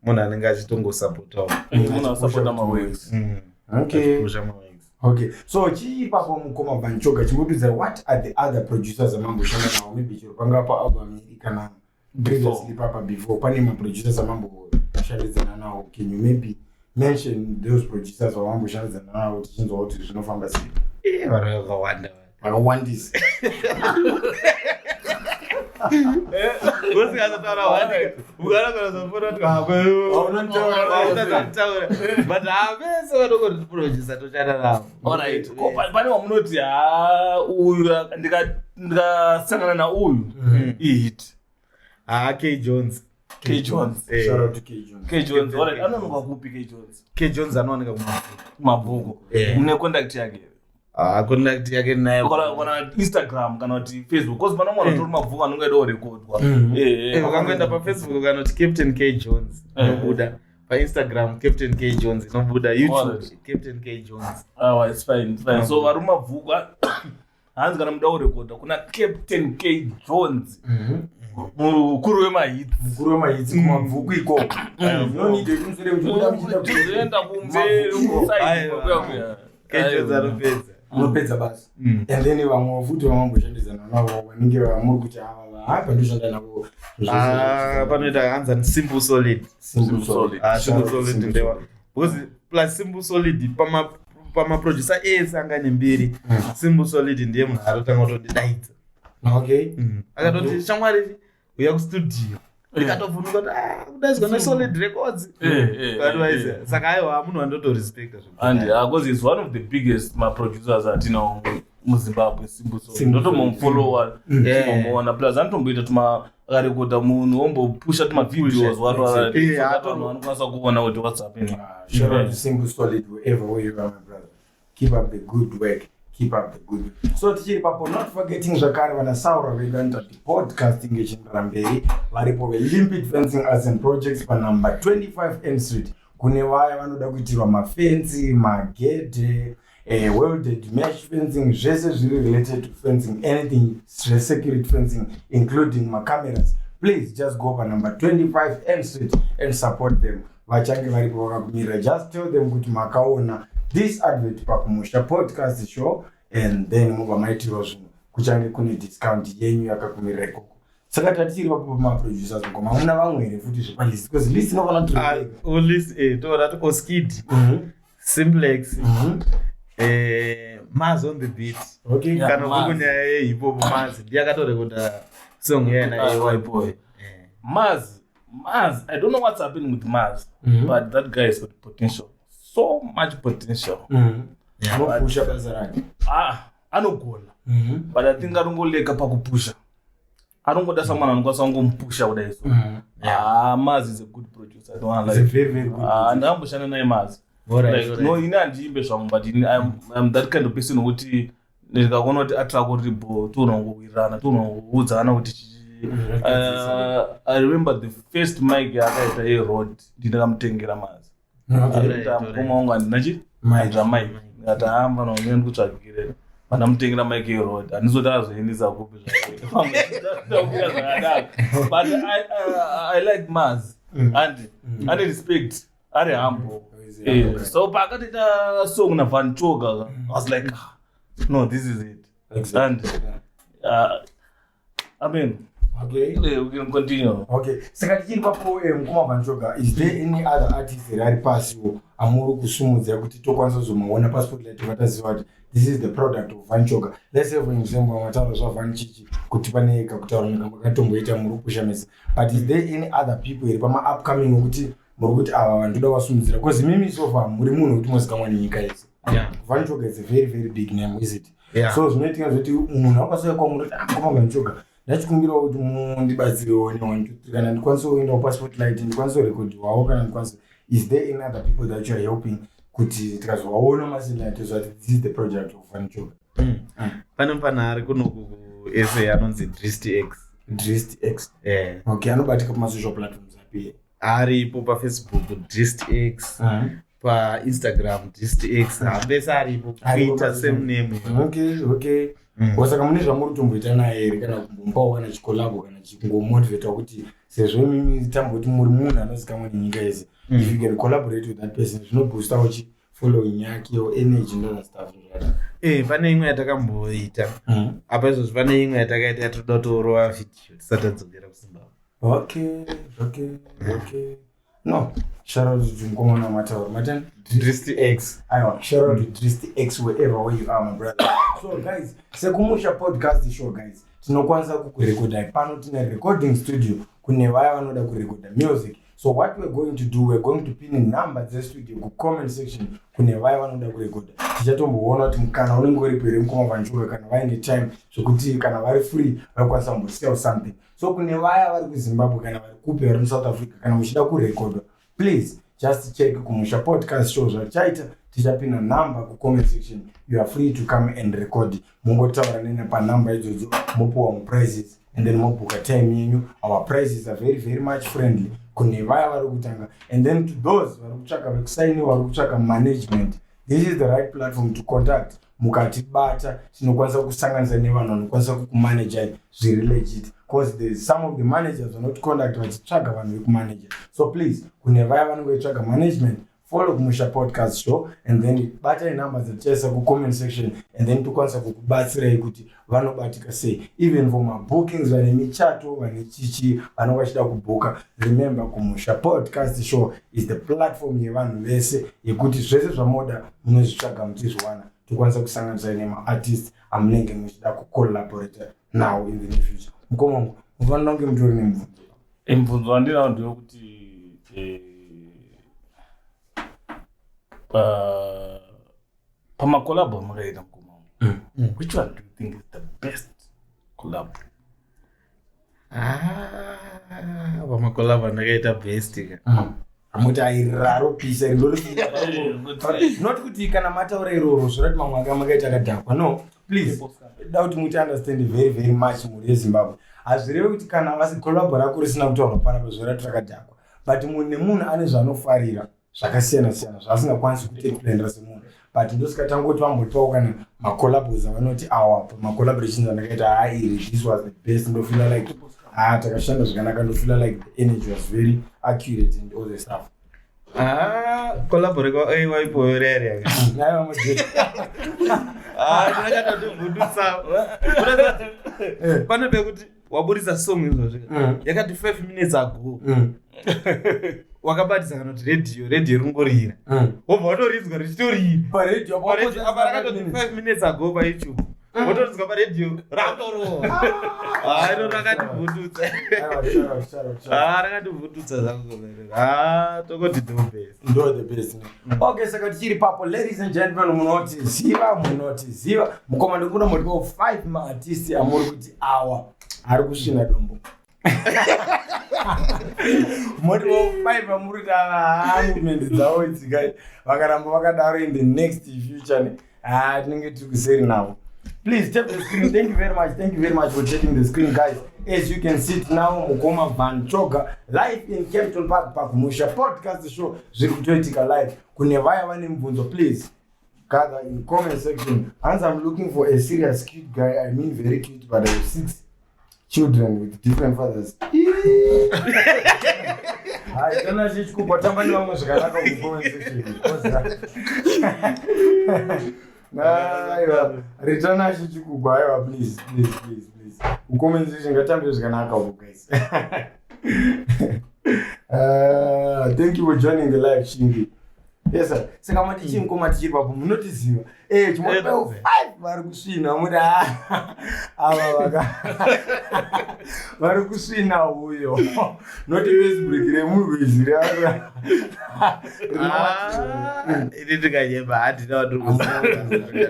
munhu anenge achitongosapotawo. Munhu asapota maworks. Achipusha maworks. Okay, so chiipapo, mukoma Van Choga, chimbotudza, what are the other producers amamboshanda nawo? Maybe chero pangava paalbum iri kana previously papa before, pane maproducers amamboshandidzana nawo. Can you maybe mention those producers vamamboshandidzana nawo, tichinzwa kuti zvinofamba sei? Vanhu vakawanda. Vakawandisa. Usikatotaura one, ukanogona zofona kuti haunataura, but havese vanongoti toshanda navo. Alright. Ko pane wamunoti, ha, uyu ndikasangana nauyu, ihit? Ha, K Jones. K Jones. Shout out to K Jones. K Jones, alright. Anonoka kupi K Jones? K Jones anowanika kuMabvuku. Mabvuku. Mune contact yake? Ah, contact yake nayo. Kana Instagram kana kuti Facebook, because pana mwana utori Mabvuku anonge aida kurekodwa. Ukangoenda paFacebook kana kuti Captain K Jones, inobuda. PaInstagram, Captain K Jones, inobuda. YouTube, Captain K Jones. Awa, it's fine, it's fine. So vari muMabvuku, hanzi kana muda kurekodha kuna Captain K Jones, mukuru wemahits. Mukuru wemahits kuMabvuku ikoko. No need yekumusere muchibuda muchienda. Tizoenda kumberi. Aiwa. Kuya. K Jones anopedza. Unopedza basa. And then vamwe futi vamamboshandidzana navo, vanenge vamuri kuti ava hapa ndoshanda navo? Ah, panoita hanzi Simple Solid. Simple Solid. Ah, Simple Shout out to Solid. Simple Ndewa Solid. because plus Simple Solid pamaproducer ese anga nembiri, Simple Solid ndiye munhu arotanga kutondidaidza. Akatoti, "Shamwari, uya kustudio." Ndikatobvunduka kuti, "Ah, kudaidzwa neSolid Records." Otherwise, saka aiwa, munhu wandotorespecta. And because he's one of the biggest maproducers atinawo muZimbabwe, Simple Solid. Simple. Ndotomufollowa, tinomuona. Plus anotomboita tuma, akarekodha munhu ombopusha tumavideos, vanhu vanokwanisa kuona kuti what's happening. Ah, shout out to Simple Solid wherever where you are, my brother. Keep up the good work. Keep up the good work. So tichiri papo, not forgetting zvakare vana Saura vedu vanoita kuti podcasting ichiendera mberi, varipo veLimpid Fencing Arts and Projects panumber 25 M Street. Kune vaya vanoda kuitirwa mafenzi, magedhe, welded mesh fencing, zvese zviri related to fencing, anything zvesecurity fencing, including macameras, please just go panumber 25 M Street and support them. Vachange varipo vakakumirira. Just tell them kuti makaona this advert paKumusha Podcast Show and then mobva maitirwa zvinhu. Kuchange kune discount yenyu yakakumirira ikoko. Saka tatichiri papo pamaproducers, ngoma, hamuna vamwe here futi zvepalist? Because list inofanira kuti List, toona ti Oskid, Simplex, Maz on the Beat. Kana Maz. kuri kunyaya yehiphop, Maz ndiye akatorekoda song yena. Ah, White Boy. Maz, Maz, I don't know what's happening with Maz, but that guy has got potential. So much potential. Anopusha basa rake. Ah, anogona. But I think arongoleka pakupusha. Anongoda someone anokwanisa kungomupusha kudai so. Ah, Maz is a good producer. I don't wanna He's a lie. very, very good Ah, producer. ndakamboshanda naye Maz. Like, no, ini handiimbe zvangu, but ini, I'm that kind of person wekuti ndikakuona kuti atrako riripo, toona kungowirirana, toona kungoudza kuti I remember the first mic yaakaita yeRode, ndindakamutengera Maz. Mukoma wangu, handina chi Mic. Handina mic. Ndikati, "Hamba naunge ndikutsvagire." Vandamutengera mic yeRode, handizoti azoendesa kupi zvakadaro, but I like Maz and ane respect. Ari humble. So paakatoita song naVan Choga, I was like, "Ah, no, this is it." And I mean, we can continue. Okay, saka tichiri papo, mukoma Van Choga, is there any other artist here ari pasiwo amuri kusumudzira kuti tokwanisa kuzomaona paspotlight, tikataziva kuti this is the product of Van Choga? Let's say, for example, mataura zvaVan Chichi kuti pane kakutaura nekatomboita muri kupusha mese, but is there any other people here pama-upcoming ekuti muri kuti ava vanhu toda vasumudzira? Because mimi so far muri munhu wekuti mozikamwa nenyika yese. Van Choga is a very, very big name, is it? Yeah. So zvinoitika zvekuti munhu akasauya kwamuri kuti, "Ah, Van Choga, ndachikumbirawo kuti mundibatsirewo ne1 2 3, kana ndikwanise kuendawo paspotlight, ndikwanise kurekodhiwawo, kana ndikwanise." Is there any other people that you are helping kuti tikazovaona masilight toziva kuti this is the project of Van Choga? Pane mufana ari kunoku kuSA anonzi Drist X. Drist X. Yeah. Okay, anobatika pamasocial platforms api? Aripo paFacebook, Drist X, paInstagram, Drist X, hambese aripo. Aripo. Twitter, same name. Okay. Saka mune zvamuri kutomboita naye here, kana kumbomupawo kana chicollabo, kana chingomotivata kuti sezvo imimi tamboti muri munhu anozikamwa nenyika yese, if you can collaborate with that person, zvinoboostawo chi following yake or energy and other stuff zvakadaro? Pane imwe yatakamboita apa izvozvi, pane imwe yatakaita yatoda kutorova vhidhiyo tisati tadzokera kuZimbabwe. Okay, no, shout out to mukomana wamataura matani. Drist X. Aiwa, shout out to Drist X wherever where you are, my brother. So guys, seKumusha Podcast Show, guys, tinokwanisa kukurekodai pano. Tine recording studio kune vaya vanoda kurekodha music. So what we're going to do, we're going to pin number dzestudio kucomment section kune vaya vanoda kurekodha. Tichatomboona kuti mukana unenge uripo here, mukoma Van Choga, kana vaine time zvokuti kana vari free vakwanisa kumbosiyawo something. So kune vaya vari kuZimbabwe, kana vari kupi, vari muSouth Africa, kana muchida kurekodwa, please just check Kumusha Podcast Show. Zvatichaita, tichapinda number kucomment section. You are free to come and record. Mungotaura nene panhamba idzodzo, mopiwa muprices and then mobhuka time yenyu. Our prices are very, very much friendly kune vaya vari kutanga. And then to those vari kutsvaka vekusainiwa, vari kutsvaka management, this is the right platform to contact. Mukatibata, tinokwanisa kusanganisa nevanhu vanokwanisa kukumanajai zviri legit, because there's some of the managers vanoticontact vachitsvaga vanhu vekumanager. So please, kune vaya vanenge vachitsvaga management, follow Kumusha Podcast Show and then batai namba dzatichaisa kucomment section and then tokwanisa kukubatsirai kuti vanobatika sei, even for mabookings, vane michato, vane chichi, vanenge vachida kubhuka. Remember, Kumusha Podcast Show is the platform yevanhu vese yekuti zvese zvamoda munozvitsvaga muchizviwana. Tokwanisa kusanganisai nemaartist amunenge muchida kucollaborate now in the near future. Mukoma wangu, mufanira kunge mutori nemubvunzo. Mubvunzo wandinawo ndewekuti pamacollabo amakaita, mukoma wangu, which one do you think is the best collab? Ah, pamacollabo andakaita, best ka? Amuti airaro pisa not kuti kana mataura iroro zvorati mamwe anga makaita akadhakwa. No, please, da kuti muti understand very, very much, mhuri yeZimbabwe, hazvirevi kuti kana vasi collabo rako risina kutaurwa panapa zvorati rakadhakwa, but munhu nemunhu ane zvaanofarira zvakasiyana siyana zvaasingakwanisi kuexplainira semunhu. But ndosika tangoti vambotipawo kana macollabos avanoti awa pamacollaborations andakaita, ha, iri, this was the best, ndofeela like, ha, takashanda zvakanaka, ndofeela like the energy was very accurate and all the stuff. Ah, collabo waipoyo rere. Aiwa, mujeri. Ndakatondivhundutsa pane pekuti waburisa song izvozvi yakati 5 minutes ago, wakabatisa kana kuti redhiyo, redhiyo ringorira, wobva watoridzwa richitorira. Paredhiyo. Paredhiyo, apa rakatoti 5 minutes ago paYouTube, wotoridzwa paredhiyo, rakutorohwa. Ah, iro rakativhundutsa. Ah, rakativhundutsa zvangu. Ah, tokoti the best. Ndo the best. Okay, saka tichiri papo, ladies and gentlemen, munotiziva, munotiziva. Mukoma, ndikuda muripo 5 maartist amuri kuti awa ari kusvina dombo. Muripo 5 amuri kuti ava movement dzavo idzikai, vakaramba vakadaro in the next future ne, ah, tinenge tiri kuseri navo. Please tap the screen. Thank you very much, thank you very much for tapping the screen, guys. As you can see it now, mukoma Van Choga live in Kempton Park paKumusha Podcast Show. Zviri kutoitika live. Kune vaya vane mubvunzo, please gather in comment section. Hans, I'm looking for a serious cute guy. I mean, very cute, but I have six children with different fathers. Hai, kana chichikupa tamba nevamwe zvakanaka mucomment section. Aiwa, ritana chichikugwa, aiwa, please, please, please, please. Mucomment section ngatambe zvakanaka uko, guys. Thank you for joining the live, Shingi. Yes, sir. Saka mati chii mukoma tichiri papo munotiziva. Chimwe five vari kusvina muri ava vaka vari kusvina uyo. Not Facebook remurwizi ra. Ini ndikanyemba handina wandiri kuziva.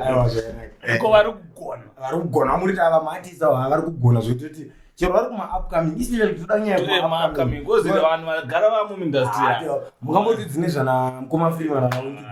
Aiwa, zvakanaka. Ko vari kugona. Vari kugona muri ava maartist ava vari kugona zvekutoti chero vari kuma upcoming especially toda nyaya yekuma upcoming because vanhu vagara vamuindustry. Mukamboti dzine zvana mukoma Freeman ana Windzi.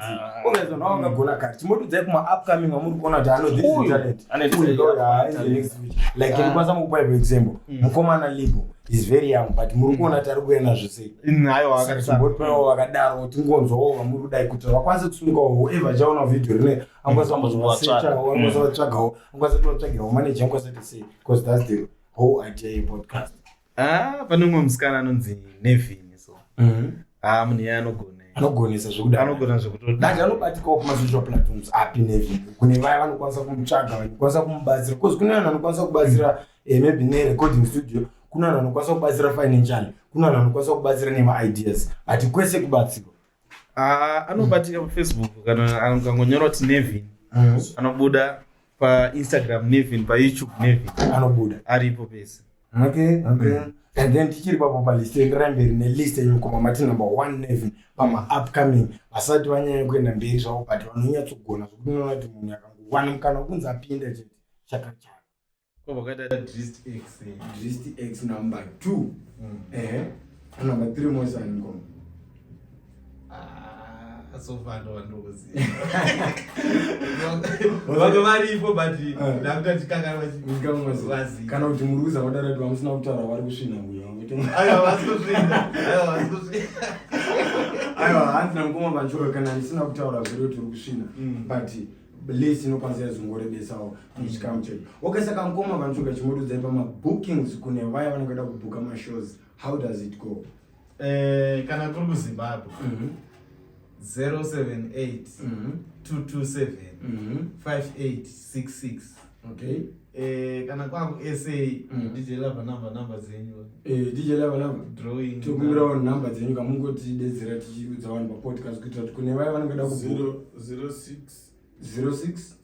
Obviously vanhu vangagona kare. Chimbotiudzai kuma upcoming vamuri kuona kuti ano this is Uyu, talent. ane Uyu talent. ndo ya, is the next future. Like ndikwanisa mukupa for example. Mukomana Libo is very young but muri kuona kuti ari kuenda nazvo sei. Aiwa, Saka chimbotipawo vakadaro tingonzwawo vamuri kudai kuti vakwanise kusungawo whoever achaona video rine angakwanisa kumbozovasechawo, angakwanisa kuvatsvagawo, angakwanisa kutovatsvagirawo manager, angakwanisa kuti sei, because that's the whole idea yepodcast. Ah, pane umwe musikana anonzi Nevin so. Ah, munhu iye anogona. Anogonesa zvekudaro. Anogona zvekutodaro. Dati anobatikawo kumasocial platforms api Nevin? Kune vaya vanokwanisa kumutsvaga, vanokwanisa kumubatsira, because kune vanhu vanokwanisa kubatsira maybe nerecording studio, kune vanhu vanokwanisa kubatsira financially, kune vanhu vanokwanisa kubatsira nemaideas, but kwese kubatsirwa. Ah, anobatika paFacebook kana akangonyora kuti Nevin. Anobuda paInstagram Nevin, paYouTube Nevin. Anobuda. Aripo pese. Okay. And then tichiri papo palist, enderai mberi nelist yenyu mukoma. Mati number one Nevin pama-upcoming vasati vanyanya kuenda mberi zvavo but vanonyatsogona zvokuti unoona kuti munhu akangowana mukana wekunzi apinde chete chakachaka. Kwabva kwaita Drist X. Drist X number two. Ehe, number three mosani mukoma? Ah, so far ndo vandokuziva. Vamwe varipo but ndakuta ndikanganwa vaziva. Kana kuti muri kuzama kutaura kuti vamusina kutaura vari kusvina uyo? Aiwa, vasi kusvina. Aiwa, vasi kusvina. Aiwa, hanzi namukoma Van Choga kana ndisina kutaura zviri kuti uri kusvina, but list inokwanisa yazongorebesawo muchikamu chedu. Okay, saka mukoma Van Choga, chimbotiudzai pamabookings kune vaya vanenge vada kubhuka mashows, how does it go? Kana kuri kuZimbabwe, 078 227 5866. Kana kwakuSA, DJ Lava, number dzenyu. DJ Lava, number. Drawing. Tokumbirawo nhamba dzenyu kamungotidedzera tichiudza vanhu papodcast kuitira kuti kune vaya vanenge vada kubhuka. 06 06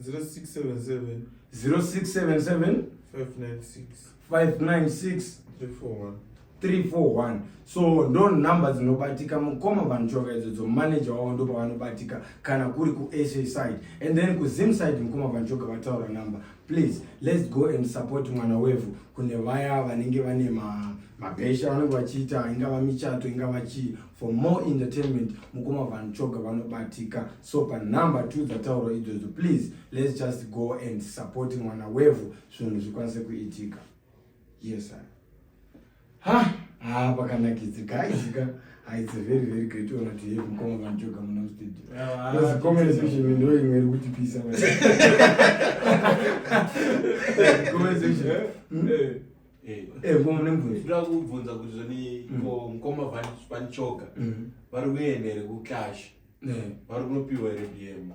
0677 0677 596 596 341. 341. So ndo nhamba dzinobatika mukoma Van Choga idzodzo, manager wavo ndo pavanobatika kana kuri kuSA side. And then kuZim side mukoma Van Choga vataura number. Please, let's go and support mwana wevhu. Kune vaya vanenge vane mabhesha vanenge vachiita, ingava michato, ingava chii, for more entertainment mukoma Van Choga vanobatika. So panumber two dzataurwa idzodzo, please, let's just go and support mwana wevhu, zvinhu zvikwanise kuitika. Yes sir. Ha ha, pakanakidzi guys ka. Ha, it's a very very great honor to have mukoma Van Choga muno mustudio. Because comment section ndo imwe iri kutipisa. Comment section. Mukoma, mune mubvunzo? Ndoda kubvunza kuti zvoni ko mukoma Van Choga vari kuenda here kuclash? Vari kunopiwa here BM?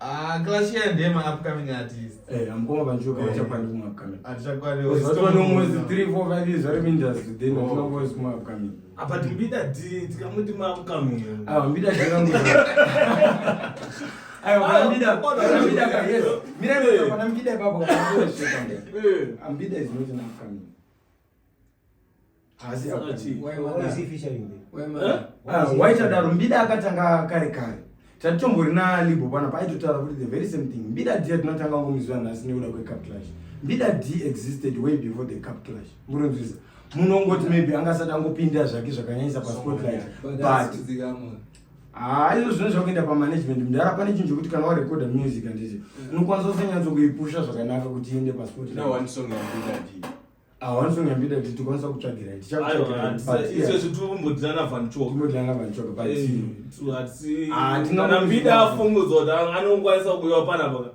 Ah, clash iya ndema upcoming artist. Mukoma Van Choga vachakwani kuma-upcoming. Hatichakwani. Vatova nomwedzi 3 4 5 years vari muindustry, then hatina kuvaisi kuma-upcoming. Apa timbida D tikamuti maupcoming. Aiwa, mbida zvakangu. Aiwa, kana mbida, kana mbida ka, yes, mira ino kana mbida ipapo kana mbida zveka. Mbida is not an upcoming. Haasi Saka upcoming. chii? Why is he featuring there? Ah, waitadaro mbida akatanga kare kare. Tatitomborina Libo panapa aitotaura kuti the very same thing. Mbida D atinotanga ngomuziva nhasi nekuda kwecup clash. Mbida D existed way before the cup clash. Muronzwisa munongoti maybe angasati angopindira zvake zvakanyanyisa paspotlight, But but that's haa, izvo zvinhu zvakuenda pamanagement mudhara. Pane chinhu chekuti kana warekodha music, handiti unokwanisa usanyatso kuipusha zvakanaka kuti iende paspotlight. No one song yambida D. One song yambida kuti tikwanisa kutsvagira, tichakutsvagira, but yeah, Izvezvi tirikumbodirana Van Choga. tingodilana Van Choga, but Ah, Kana mbida afungudzwa kuti anongokwanisa kuuyawo panapa,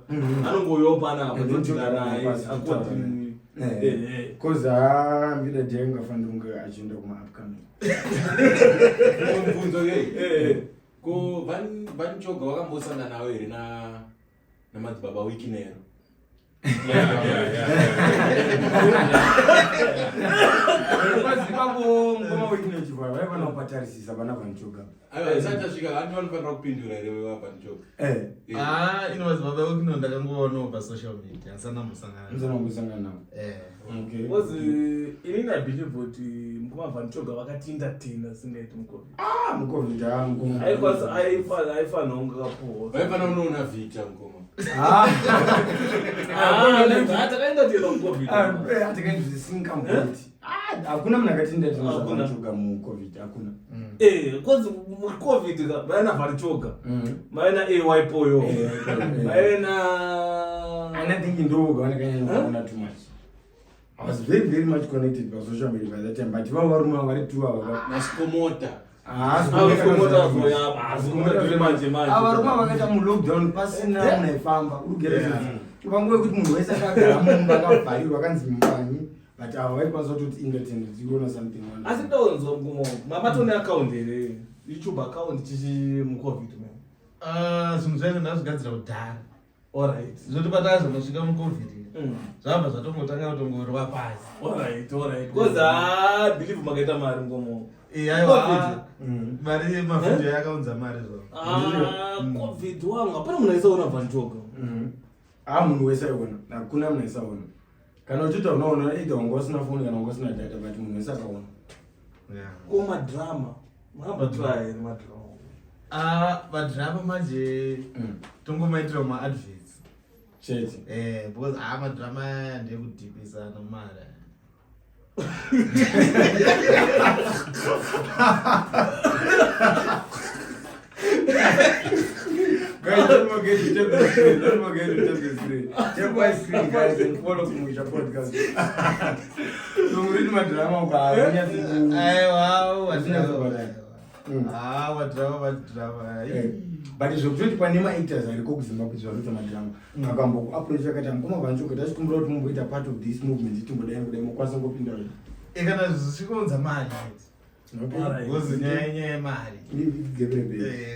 anongouyawo panapa. And then todila naye pasi according. Because haa mbida dai ungafanira kunge achienda kuma-upcoming. Mubvunzo ke. Ko Van Choga wakambosangana nawo here na namadzibaba Wicknero? Ipapo mukoma Wicknero chivhara vaifanira kupatarisisa vana Van Choga. Aiwa, isati tasvika hanti vanofanira kupindura here vaVan Choga? Ah, ino madzibaba Wicknero ndakangovaonawo pasocial media, handisati ndambosangana. Musana kumbosangana navo. Okay. Because inini I believe kuti mukoma Van Choga vakatientertaina singaiti muCovid. Ah, muCovid, ah, mukoma. Aifanira kunge kapuhwa. Vaifanira kunoona Vita, mukoma. Ah. Takaentertaina muCovid. TakaizvisingamuCovid. Hakuna munhu akatientertaina Hakuna. zvaVan Choga muCovid, hakuna. Because muCovid ka vaina Van Choga, vaina AY Poyo, vaina And I think ndo vanakanyanya kuona too much. I was very very much connected pa social media by that time, but ivavo varume vari two ava. Nasikomota. Manje manje. Ava varume vakaita mulockdown pasina munhu aifamba, uri panguva yekuti munhu wese akagara mumba akavharirwa akanzi mumanyi, but ava vaikwanisa kutoti entertain tichiona something. Asi ndonzwa mukoma, mamatone account here, YouTube account chichi muCovid man? Ah, zvinhu zvacho ndazvigadzira kudhara. Zvoti patazondosvika muCovid, zvabva zvatongotanga kutongorwa pasi. Alright, because I believe makaita mari, ngomo. Aiwa. Covid. Mari, mavhidhiyo yakaunza mari zvavo. Ah, COVID wangu, hapana munhu aisaona Van Choga. Ah, munhu wese aiona, hakuna munhu aisaona. Kana uchiti unaona, either wanga usina foni kana wanga usina data, but munhu wese akaona. Ko madrama makambatry here madrama? Ah, madrama manje tongomaitira maadverts. Chete. Because ah, madrama aya ndekudhipisa nomari. Guys, don't forget to tap the screen. Don't forget to tap the screen. Tap my screen, guys, and follow Kumusha Podcast. So, muri madrama uka Aiwa. Hazvinyatso. Ah, madrama, madrama. But zvekutoti pane maactors ariko kuZimbabwe zvanoita madrama, akambokuapproach akati, "Mukoma Van Choga, tachikumbira kuti mumboita part of this movement, timbodai kudai," mokwanisa ngopinda? Kana zvichikonza mari. Because nyaya nyaya yemari.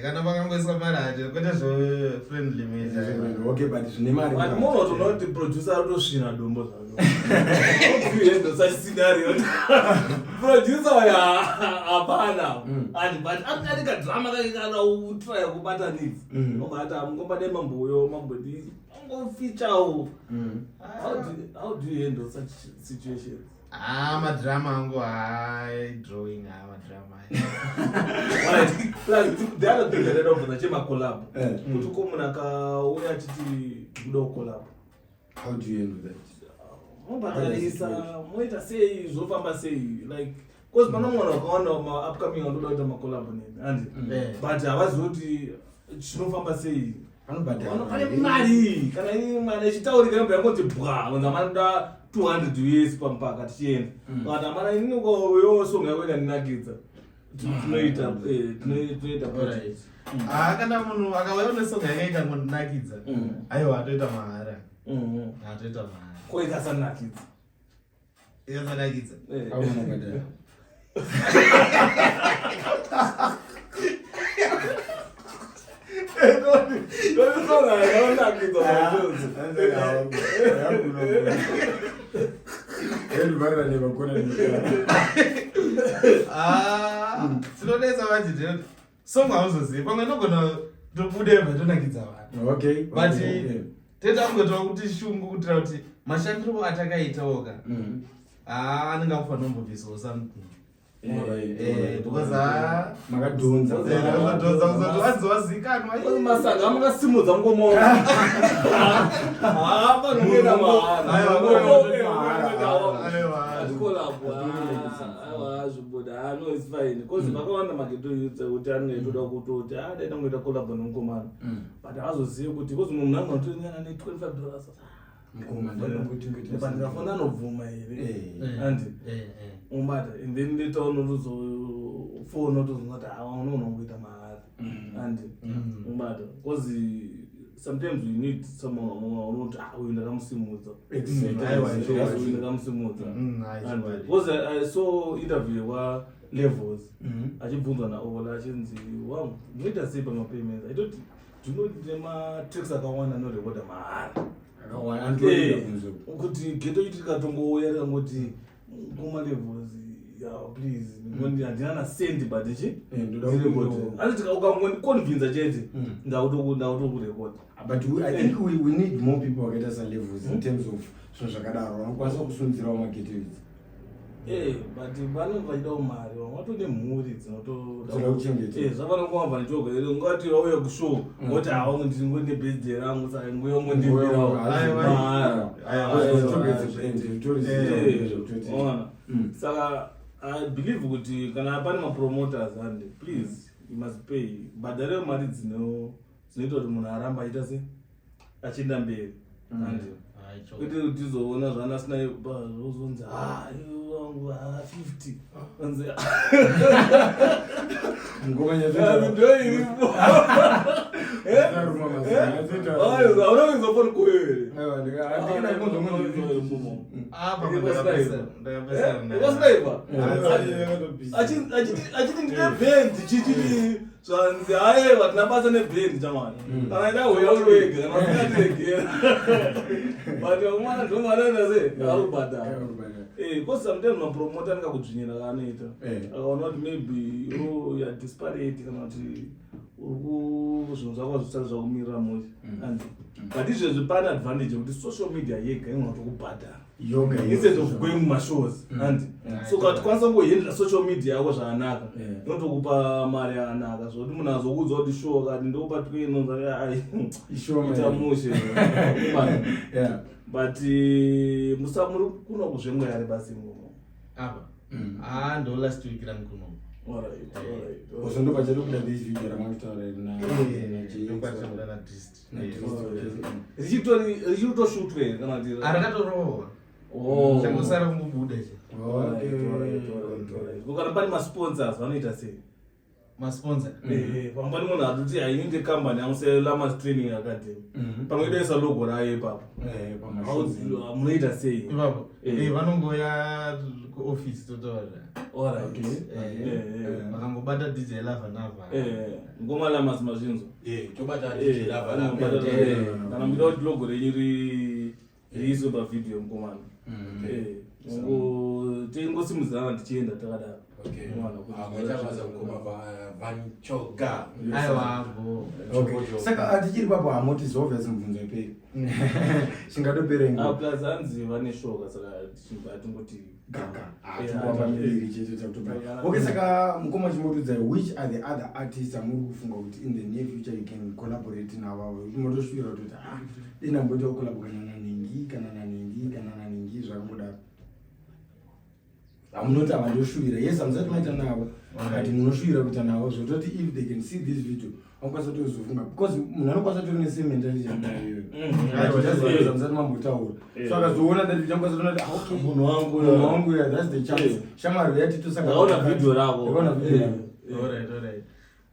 Kana vakangoiswa mari hacho, kwete zvefriendly measure. Okay, but zvine mari. But munotoona kuti producer ari kutosvina dombo zvako. Such scenario, producer uyo hapana. And but ari kadrama kake kana utraya kubatanidza, obati amungomba mamboyo mambodi angofeaturewo. How do you handle such situations? Ah, madrama angu hai drawing, ah, madrama. Alright, plus the other thing that ndobvunza chemacollab, kuti ko munhu akauya achiti kuda kucollab? How do you handle that? Mobhatarisa, moita sei, zvofamba sei? Like, because pana mwana wakawanda maupcoming anoda kuita macollab neni, andi but havazivi kuti chinofamba sei. Anobhadhara. Pane mari kana iri mari ichitaurika, inobva yangoti bwa, unzi amanoda 200 US pamupaka tichienda, but amana inini yo song yako ikandinakidza, tinoita tinoita project. Ah, kana munhu akauya nesong yake ikangondinakidza, aiwa, atoita mahara. Atoita mahara. Ko ikasanakidza? Ikasanakidza? Aunobhadhara. Song hainakidza. Varira nevakona. Ah, tinonetsa manje ndinoti song hauzozivi, pamwe inogona tobuda yobva tonakidza vanhu. But tetangotaura kuti shungu kuitira kuti mashandiro atakaitawoka, haa, anenge akufanira kumbobvisawo something. Because ah, Makadhonza. Kuzodhonza, kuzoti waziwazikanwa. Masaga amungasimudza ngomo haapanongena. Aiwa. Mahara zvibuda, no, it's fine, because vakawanda mageto youths ekuti anenge itoda kutoti dai tangoita collab nomukomana, but haazozivi kuti, because mumwe munhu anotonyana ne$25. Mukoma. But ndikafona anobvuma here, andi umata? And then later on unotozofona utozonza kuti awa unoona kungoita mahara, andi umata? Because Sometimes you need someone unoti, "Ah, uyu ndakamusimudza." Aiwa, Uyu ndakamusimudza. Aiwa. Because I saw interview kwa Levels achibvunzwa naOla, achinzi, "Wangu, munoita sei pamapayments?" Aitoti, "Ndinoti nematracks akawanda anorekodha mahara." Akawanda. Kuti ghetto iti tikatongouya tikangoti, "Ngoma Levels, ya, please, ndingoti handina nasendi, but ichi Ndoda ndirekodhe." Asi ukangondiconvinza chete, ndakutokurekodha. But I think we need more people vakaita saLevels in terms of zvinhu zvakadaro, vanokwanisa kusundzirawo maghetto idzi. But vanenge vachidawo mari, vamwe vatone mhuri dzinotoda Dzinoda kuchengeta. Zvavanongova Van Choga here, ungati vauya kushow voti, "Hawangu, ndingone birthday rangu, saka nguyongondimbirawo mahara." Ona, saka I believe kuti kana pane mapromoters and please, you must pay, bhadharewo mari dzinoita kuti munhu aramba achiita se achienda mberi, and kwete kuti tizoona zvana Sniper zvozonzi, "Ha, wangu, ha, 50," anzi ndo iripo. Hauna kuizofoni kuyo here? Sniper achiti, "Ndine bhendi," chichiti zvanzi, "Aiwa, tina basa nebhendi chamani, kana ida uya uri wega, kana usingatiregera." But vamwana ndomanoita se ari kubhadhara, because sometimes mapromota anenge akudzvinyira kaanoita, akaona kuti maybe you are desperate kana kuti uri zvinhu zvako zvisati zvakumirira mushe. And but izvezvi pane advantage yekuti social media yega inogona kutokubhadhara Yoga. instead of going mumashows, and so kana tikwanisa kungohandla social media yako zvakanaka, inotokupa mari yakanaka, zvokuti munhu azokuudza kuti show kati ndokupa 20, ita mushe. But musa muri kuno kuzvemweya here basi imomo? Apa, ah, ndo last week rangu kuno. Uzondobva chatokuda this video ramakutaura. Ndokwatichabuda nadist. Richitoshutwe here kana kuti? Arakatorohwa. Oh. Changosara kungobuda che. Alright. Kana pane masponsors, vanoita sei? Masponsor? Pamwe pane munhu atoti, "Haininde kambani yangu seLamas Training Academy," pamwe idoisa logo rayo ipapo. Munoita sei? Ipapo? Vanongoya kuofisi, totaura. Vakangobata DJ Lava Nava. Ngoma Lamas, mazvinzwa? Tobata. DJ Lava. Kana muchida kuti logo renyu riiswe pavhidhiyo, mukomana, tingosimudzirana tichienda takadaro. Mwana, Maita basa, mukoma Van Choga. Aiwa, bo. Saka tichiri papo, hamoti obvious mubvunzo iperi chingatopera Ah, ingo plus hanzi vane shoka, saka tichibva tingoti gaga Yeah, tingova miviri chete takutopera. Okay, saka mukoma, chimbotiudzai, which are the other artists amuri kufunga kuti in the near future you can collaborate navo, motosvira kutoti, "Ah, inamboitawo collab kana nanhingi, kana nanhingi, kana nanhingi," zvakangodaro? Hamunoti havandoshuvira? Yes, hamusati maita navo, but munoshuvira kuita navo, zvototi if they can see this video vanokwanisa kutozofunga, because munhu anokwanisa kutori nesame mentality yanayo iyoyo, but just because hamusati mambotaura, so akazoona that video anokwanisa kutoona kuti, "Ah, okay, Munhu wangu, munhu wangu, yeah, that's the chance." Shamwari yatitosaka. Ndakaona video ravo. Ndakaona video ravo. Alright,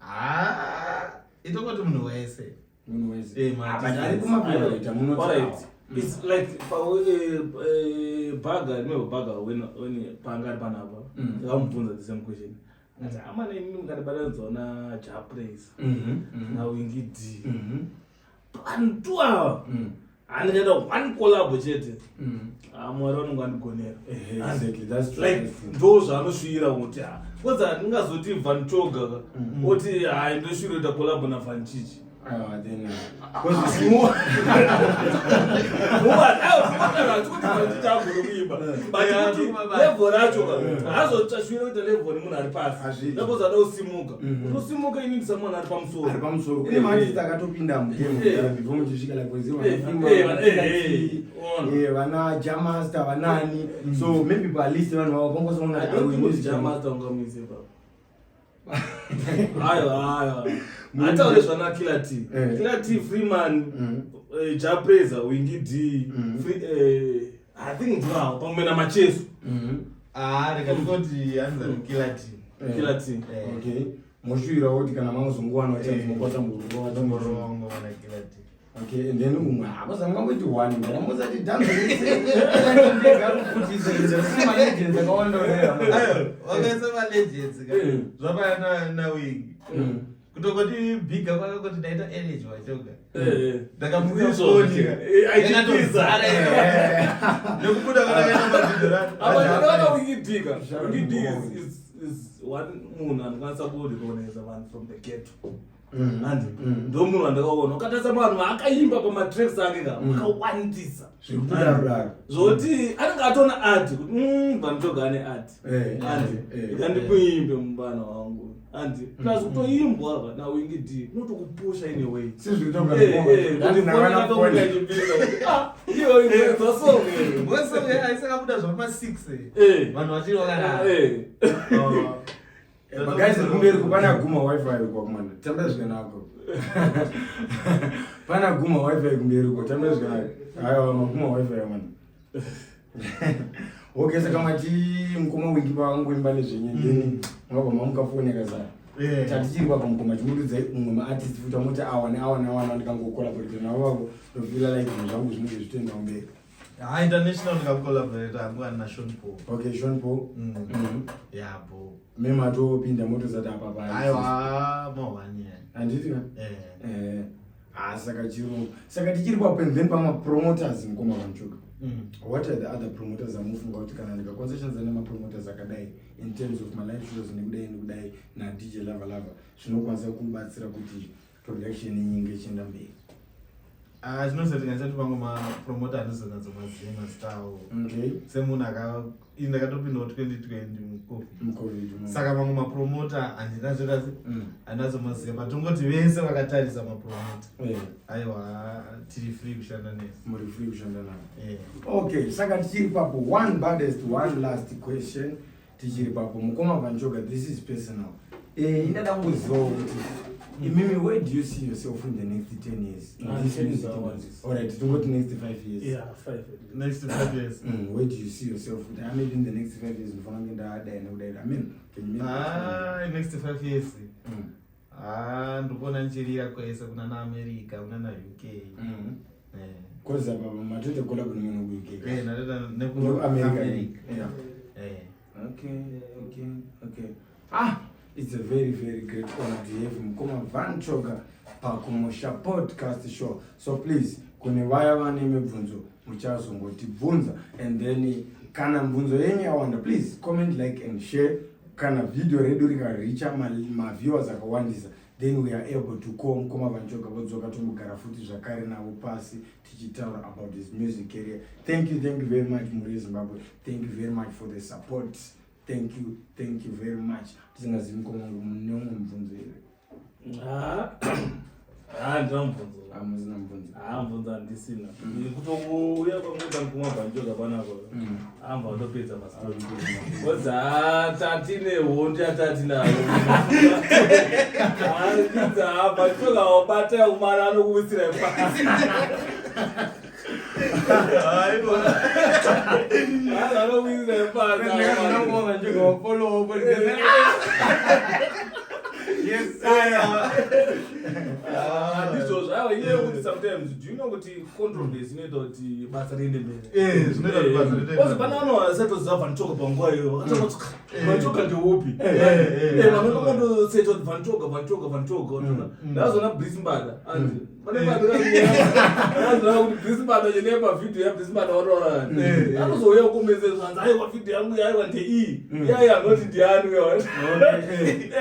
ah, itongoti munhu wese. Munhu wese. Ma Ah, but ari kumafavorite munoti? Alright. It's like Baga, remember Baga when panga ari panapa, takamubvunza the same question. Akati, "Amana, inini mukandibatanidzwa na Jah Prayzah naWinky D, vantu ava, handichaita one collab chete. Ah, Mwari vanonge vandigonera." Exactly, that's true. Like, That's true. ndo zvaanosvira kuti, ah, kwanza handingazoti Van Choga ka, oti, "Hai, ndosvira kuita collab naVan Chichi." Ah, then, because it's more Kuimba, but kuti level racho ka, hazochasvira kuita level nemunhu ari pasi. Hazviiti. Suppose ada kusimuka, kuti usimuka, inini samunhu ari pamusoro. Ari pamusoro. Kune maartist akatopinda mugame before muchisvika, like for example, vana Ona. Vana Jamaster, vanani, so maybe palist vanhu vavo vangosona. I don't think kuti Jamaster ungamuise ipapo. Aiwa, aiwa, ataure zvana Killer T. Killer T, Freeman, Jah Prayzah, Winky D, I think ndivavo, pamwe naMacheso. Ah, ndikatoti hanzi Killer T. Killer T. Okay, moshuvirawo kuti kana mazongowana chance mokwanisa mborova? Ndongorova ngoma naKiller T. Okay, and then umwe hakoza mungangoti one ndana musati dhanzo rese akawanda. Ayo, wakaisa malegends ka. Zvapaya naWingi. Kutongoti bhiga kwake kuti ndaita energy wachoga. Ndakamuka Ndizvo. foni. Aichipisa. Yakatozara. Nekubuda kwatakaita mavhidho. Apa ndinoona Winky D ka. Winky D is one munhu anokwanisa kurecognize vanhu from the ghetto. Handi ndo munhu wandakaona, ukatarisa vanhu vaakaimba pamatracks ake ka, vakawandisa. Zvekudaro. Zvoti anenge atona art kuti Van Choga ane art. Andi ikandikuimbe mubana wangu, andi plus kutoimbwa ka naWinky D kunotokupusha in a way. Kuti foni yakatobuda ichipisa kuti, ah, iyo inzwa song iyo. Mbosong aisakabuda zvapama 6. Vanhu vachiri vakarara. Maguys, kumberi kupana guma wifi kwakumana, tamba zvakanaka. Pana guma wifi kumberi ko, tamba zvakanaka. Aiwa, maguma wifi mana. Okay, saka mati mukoma Wingi pavangoimba nezvenyu, then mungabva mamukafoneka saka. Tatichiri papa, mukoma, chimurudzai umwe maartist futi amuti awa neawa neawa, ndikangocollaborate navo vavo ndofeela like zvinhu zvangu zvinenge zvitoenda mberi. Ha, international ndikacollaborate hangu ani naSean Paul. Okay, Sean Paul. Yabo. Mematopinda motozati apa pa. Aiwa, mahwani. Handiti ka? Eh. Ah, saka chirungu. Saka tichiri papo, and then pamapromoters, mukoma Van Choga, what are the other promoters amufunga kuti kana ndikakwanisa shandisa nemapromoters akadai in terms of malive shows nekudai nekudai naDJ Lava Lava, zvinokwanisa kubatsira kuti production yenyu inge ichienda mberi? Ah, zvinozoti ndati mamwe mapromota anozonatso maziva mazita avo. Semunhu aka ini ndakatopindawo 2020 muCovid. MuCovid. Saka mamwe mapromota handinazoita handinazomaziva, but tongoti vese vakatarisa mapromota, aiwa, tiri free kushanda nese. Muri free kushanda navo. Eh. Okay, saka tichiri papo, one baddest, one last question. Tichiri papo, mukoma Van Choga, this is personal. Indada kungozivawo kuti imimi, where do you see yourself in the next 10 years in Ah, this 10 music is industry? Alright, tingoti next 5 years. Yeah, five at least. Next 5 years. Where do you see yourself kuti ah, maybe in the next 5 years ndofana kunge ndadai nekudai? I mean, can you make Ah, next 5 years, ah, ndikuona ndichirira kwese kuna naAmerica, kuna naUK. Eh. Cause apa matoita collab nemunhu kuUK. Eh, ndatoita Neku-America. nekuAmerica. Eh. Okay. Ah, it's a very, very great honor to have Mukoma Van Choga paKumusha Podcast Show. So please, kune vaya vane mibvunzo, muchazongotibvunza, and then kana mibvunzo yenyu yawanda, please comment, like and share. Kana video redu rikaricha maviewers akawandisa, then we are able to call Mukoma Van Choga, vodzoka, tombogara futi zvakare navo pasi tichitaura about his music career. Thank you, thank you very much, muri yeZimbabwe. Thank you very much for the support. Thank you, thank you very much. Tisingazivi, mukoma wangu, mune umwe mubvunzo here? Ah, ah, ndina mubvunzo. Hamusina mubvunzo? Ah, mubvunzo handisina. Kutouya kwangoita mukoma Van Choga panapa, amba watopedza mastori, because tatine hondo yatatinayo. Van Choga wabata kumara anokuwisira pasi. Anokuwisira pasi. Mukoma Van Choga wafollow. Yes sir. Ah, ndizvozvo. Aiwa, inyaya yekuti sometimes, do you know kuti controversy inoita kuti basa riende mberi? Eh, zvinoita kuti basa riende Because mberi. pane vanhu vasatoziva Van Choga panguva iyoyo, vakatanga kuti Van Choga ndeupi. Vanotongondoseta kuti Van Choga, Van Choga, Van Choga. Ndakazoona Brice Mbada, anzi pane ndakazoona kuti Brice Mbada chene pavhidhiyo yaBrice Mbada watoona, anozouya kukomesa zvanzi, aiwa, vhidhiyo yangu yaiwa ndeiyi, iyai anoti ndiani uyo. But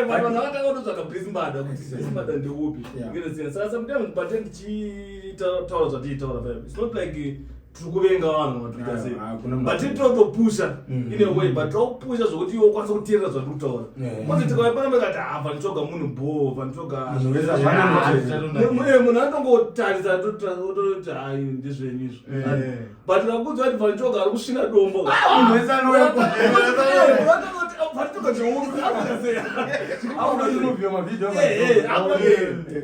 vanhu vakatanga kutotsvaga Brice Mbada kuti Brice Mbada ndeupi. Ngezvesiyana. Saka sometimes pate ndichitaura zvatiitaura paipo, it's not like tiri kuvenga vanhu vatuita sei, Ah, hakuna but totopusha in a way, but tokupusha zvokuti iwe ukwanise kuteerera zvatiri kutaura. Kwanzi tikauya panapa kati, ha, Van Choga munhu bho, Van Choga. Munhu wese hapana anoteerera. Munhu anongotarisa ototi, hai, ndezvenyu izvo. But kakuudza kuti Van Choga ari kusvina dombo, Munhu wese anouya. Van Choga ndeupi? Akuda tinovhiwa mavhidhiyo.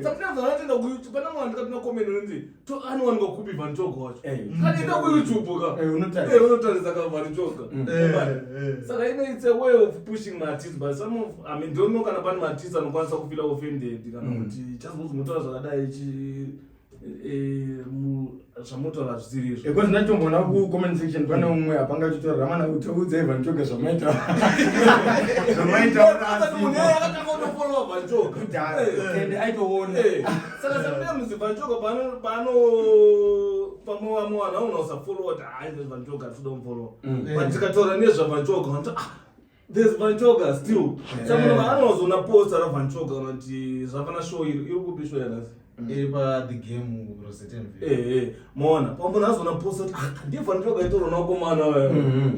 Sometimes vanotenda kuYouTube, pana mwana ndikatina comment unonzi anowanikwa kupi Van Choga wacho? Kanienda kuYouTube ka. Unotarisa. Unotarisa ka Van Choga. Saka ine, it's a way of pushing maartist, but some of, I mean, don't know kana pane maartist anokwanisa kufeela offended kana kuti chazozimotaura zvakadai chi. Eh, zvamotaura zvisiri izvo. Because ndatomboona ku comment section pane umwe apanga achitaura ramana kuti udzai Van Choga zvamaita. Zvamaita Munhu iyeye akatanga kutofollowa Van Choga. Kudhara. Eh. And aitoona. Eh, saka sometimes Van Choga pano pamwe vamwe vanhu vaona usafollowa kuti hayi Van Choga hatitoda kumufollowa. But tikataura nezvaVan Choga vanoti ah there's Van Choga still. Saka munhu anozoona poster raVan Choga kana kuti zvafana show iri iri kupi show yanhasi? Iri pa the game Rosettenville. Eh, eh, maona pamwe azoona poster kuti ah ndiye Van Choga aitorwa nakomana wewe.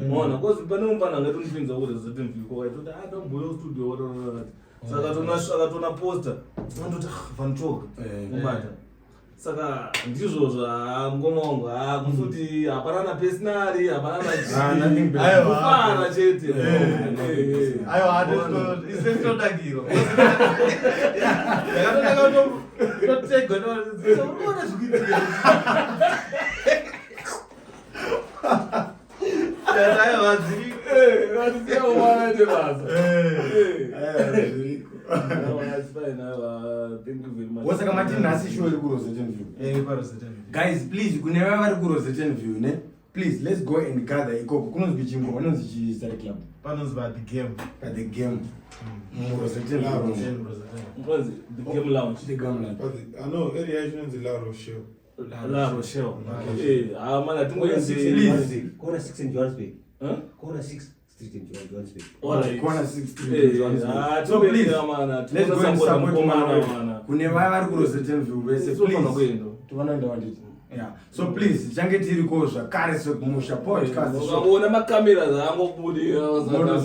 Maona cause pane mufana angatondipinza ku Rosettenville ko aitoti ah ndomboyo studio whatever. Saka akatona poster andoti ah Van Choga. Kubata. Saka ndizvo zvamukoma wangu ah kufuti hapana na personally hapana na Ah, nothing chii. personal. Kufara chete. Eh, eh. Aiwa, ise tinodakirwa. Ndakatotanga kutotegwa uri kuona zvikuitika. Aiwa, dziri. Eh, vanosiya kuwana basa. Eh. Eh, zviriko. No, it's fine. Thank you very much. Wosaka mati nhasi show iri kuRosettenville. Iri paRosettenville. Guys, please kune vaya vari kuRosettenville ne please let's go and gather ikoko kunonzi chimbo vanonzi chisari club Panonzi pa the game. pa the game muRosettenville. Mkonzi, the game lounge. The game lounge. But I know area yacho inonzi La Rochelle. La Rochelle. Eh, ah man, atingoende. Please. Corner 6 in Johannesburg. Huh? Corner 6 Street in Johannesburg. All right. Corner 6 Street Eh, in Johannesburg. ah, So please, tingoenda mana, let's go and tinosupport support mukomana mwana mana. kune vaya vari kuRosettenville vese Tinofanira please kuenda. tivanoenda vanditi yeah so please tichange tiriko zvakare sekumusha podcast show. Ukangoona makamera zvaangobudira Mono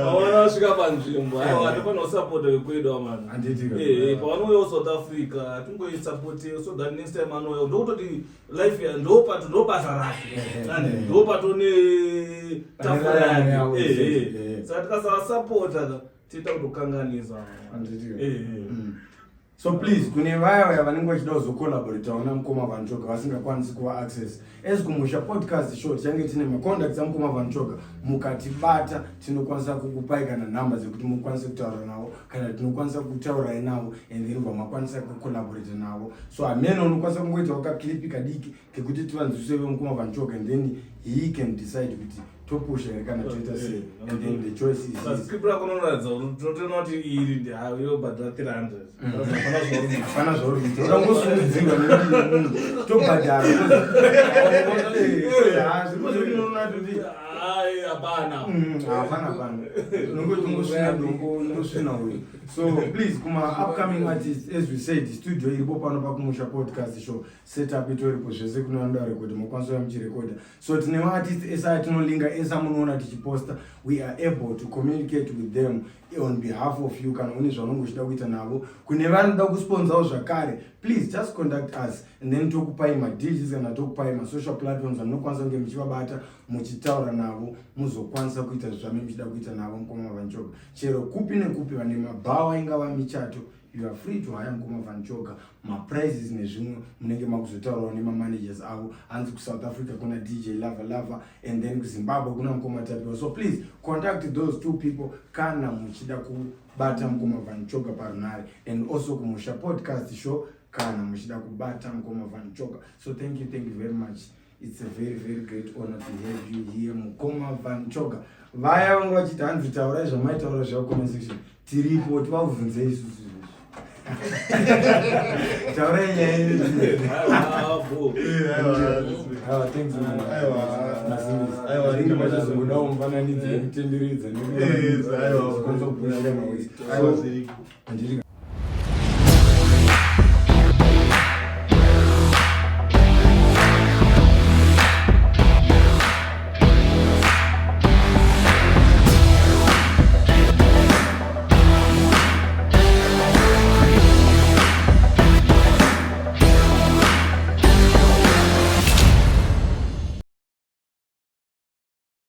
vaona vasvika panzvimbo aiwa tofanira kusapota vekwedu amana. Handiti ka. Eh, pavanouyawo South Africa hatingoisapote so that next time anouya ndokutoti life ndopato ndobasa rake And ndopato netafura Pane yake. Eh, eh. eh. Saka tikasavasapota tiita kutokanganisa. Handiti ka. Eh, eh. So please kune vaya vaya vanenge vachida kuzocollaboratawo namukoma Van Choga vasingakwanisi kuva access as kumusha podcast show tichange tine macontacts amukoma Van Choga mukatibata tinokwanisa kukupai kana nhamba dzekuti mukwanise kutaura navo kana tinokwanisa kutaurai navo and then vamakwanisa kucollaborata navo so hamene unokwanisa kungoitawo kaclip kadiki kekuti tivanzwisise vemukoma Van Choga and then he can decide kuti topusha here kana toita sei and then the choice is his. Script rako rinoratidza kuti tinotoona kuti iri yobhadhara 300. Hapana zvauri kuita. Hapana zvauri kuita utangosimudzirwa nemunhu tobhadhara zvinoona kuti Ai, hapana. Hapana hapana unongosvina dombo ungosvina uyu so please kuma upcoming artists as we said studio iripo pano pakumusha podcast show setup itoripo zvese kune vanoda rekodha mokwanisa kuya muchirekodha so tine maartist ese atinolinga ese amunoona tichiposta we are able to communicate with them on behalf of you kana une zvaunenge uchida kuita navo kune vanoda kusponsawo zvakare please just contact us and then tokupai madgs kana tokupai masocial platforms amunokwanisa kunge muchivabata muchitaura navo muzokwanisa kuita zvame muchida kuita navo mukoma Van Choga chero kupi nekupi vane mabhawa ingava michato you are free to hire mukoma Van Choga maprices nezvimwe munenge makuzotaurawo nemamanagers avo hanzi kuSouth Africa kuna DJ Lava Lava and then kuZimbabwe kuna mukoma Tapiwa so please contact those two people kana muchida kubata mukoma Van Choga parunhare and also kumusha podcast show kana muchida kubata mukoma Van Choga so thank you, thank you very much. It's a very, very great honor to have you here, mukoma Van Choga. Vaya vanga vachiti hanzi taurai zvamaitaura zvacomment section tiripo tivabvunze isusu izvozvi taurai nyaya yedu. Ah, bo. Aiwa, thanks, man. Aiwa. Masimbisi. Aiwa, Tinenge machazongodawo mufananidzo yekutenderedza Yes, aiwa. nekukwanisa kupushira mawesi. Aiwa, zviriko. Handiti.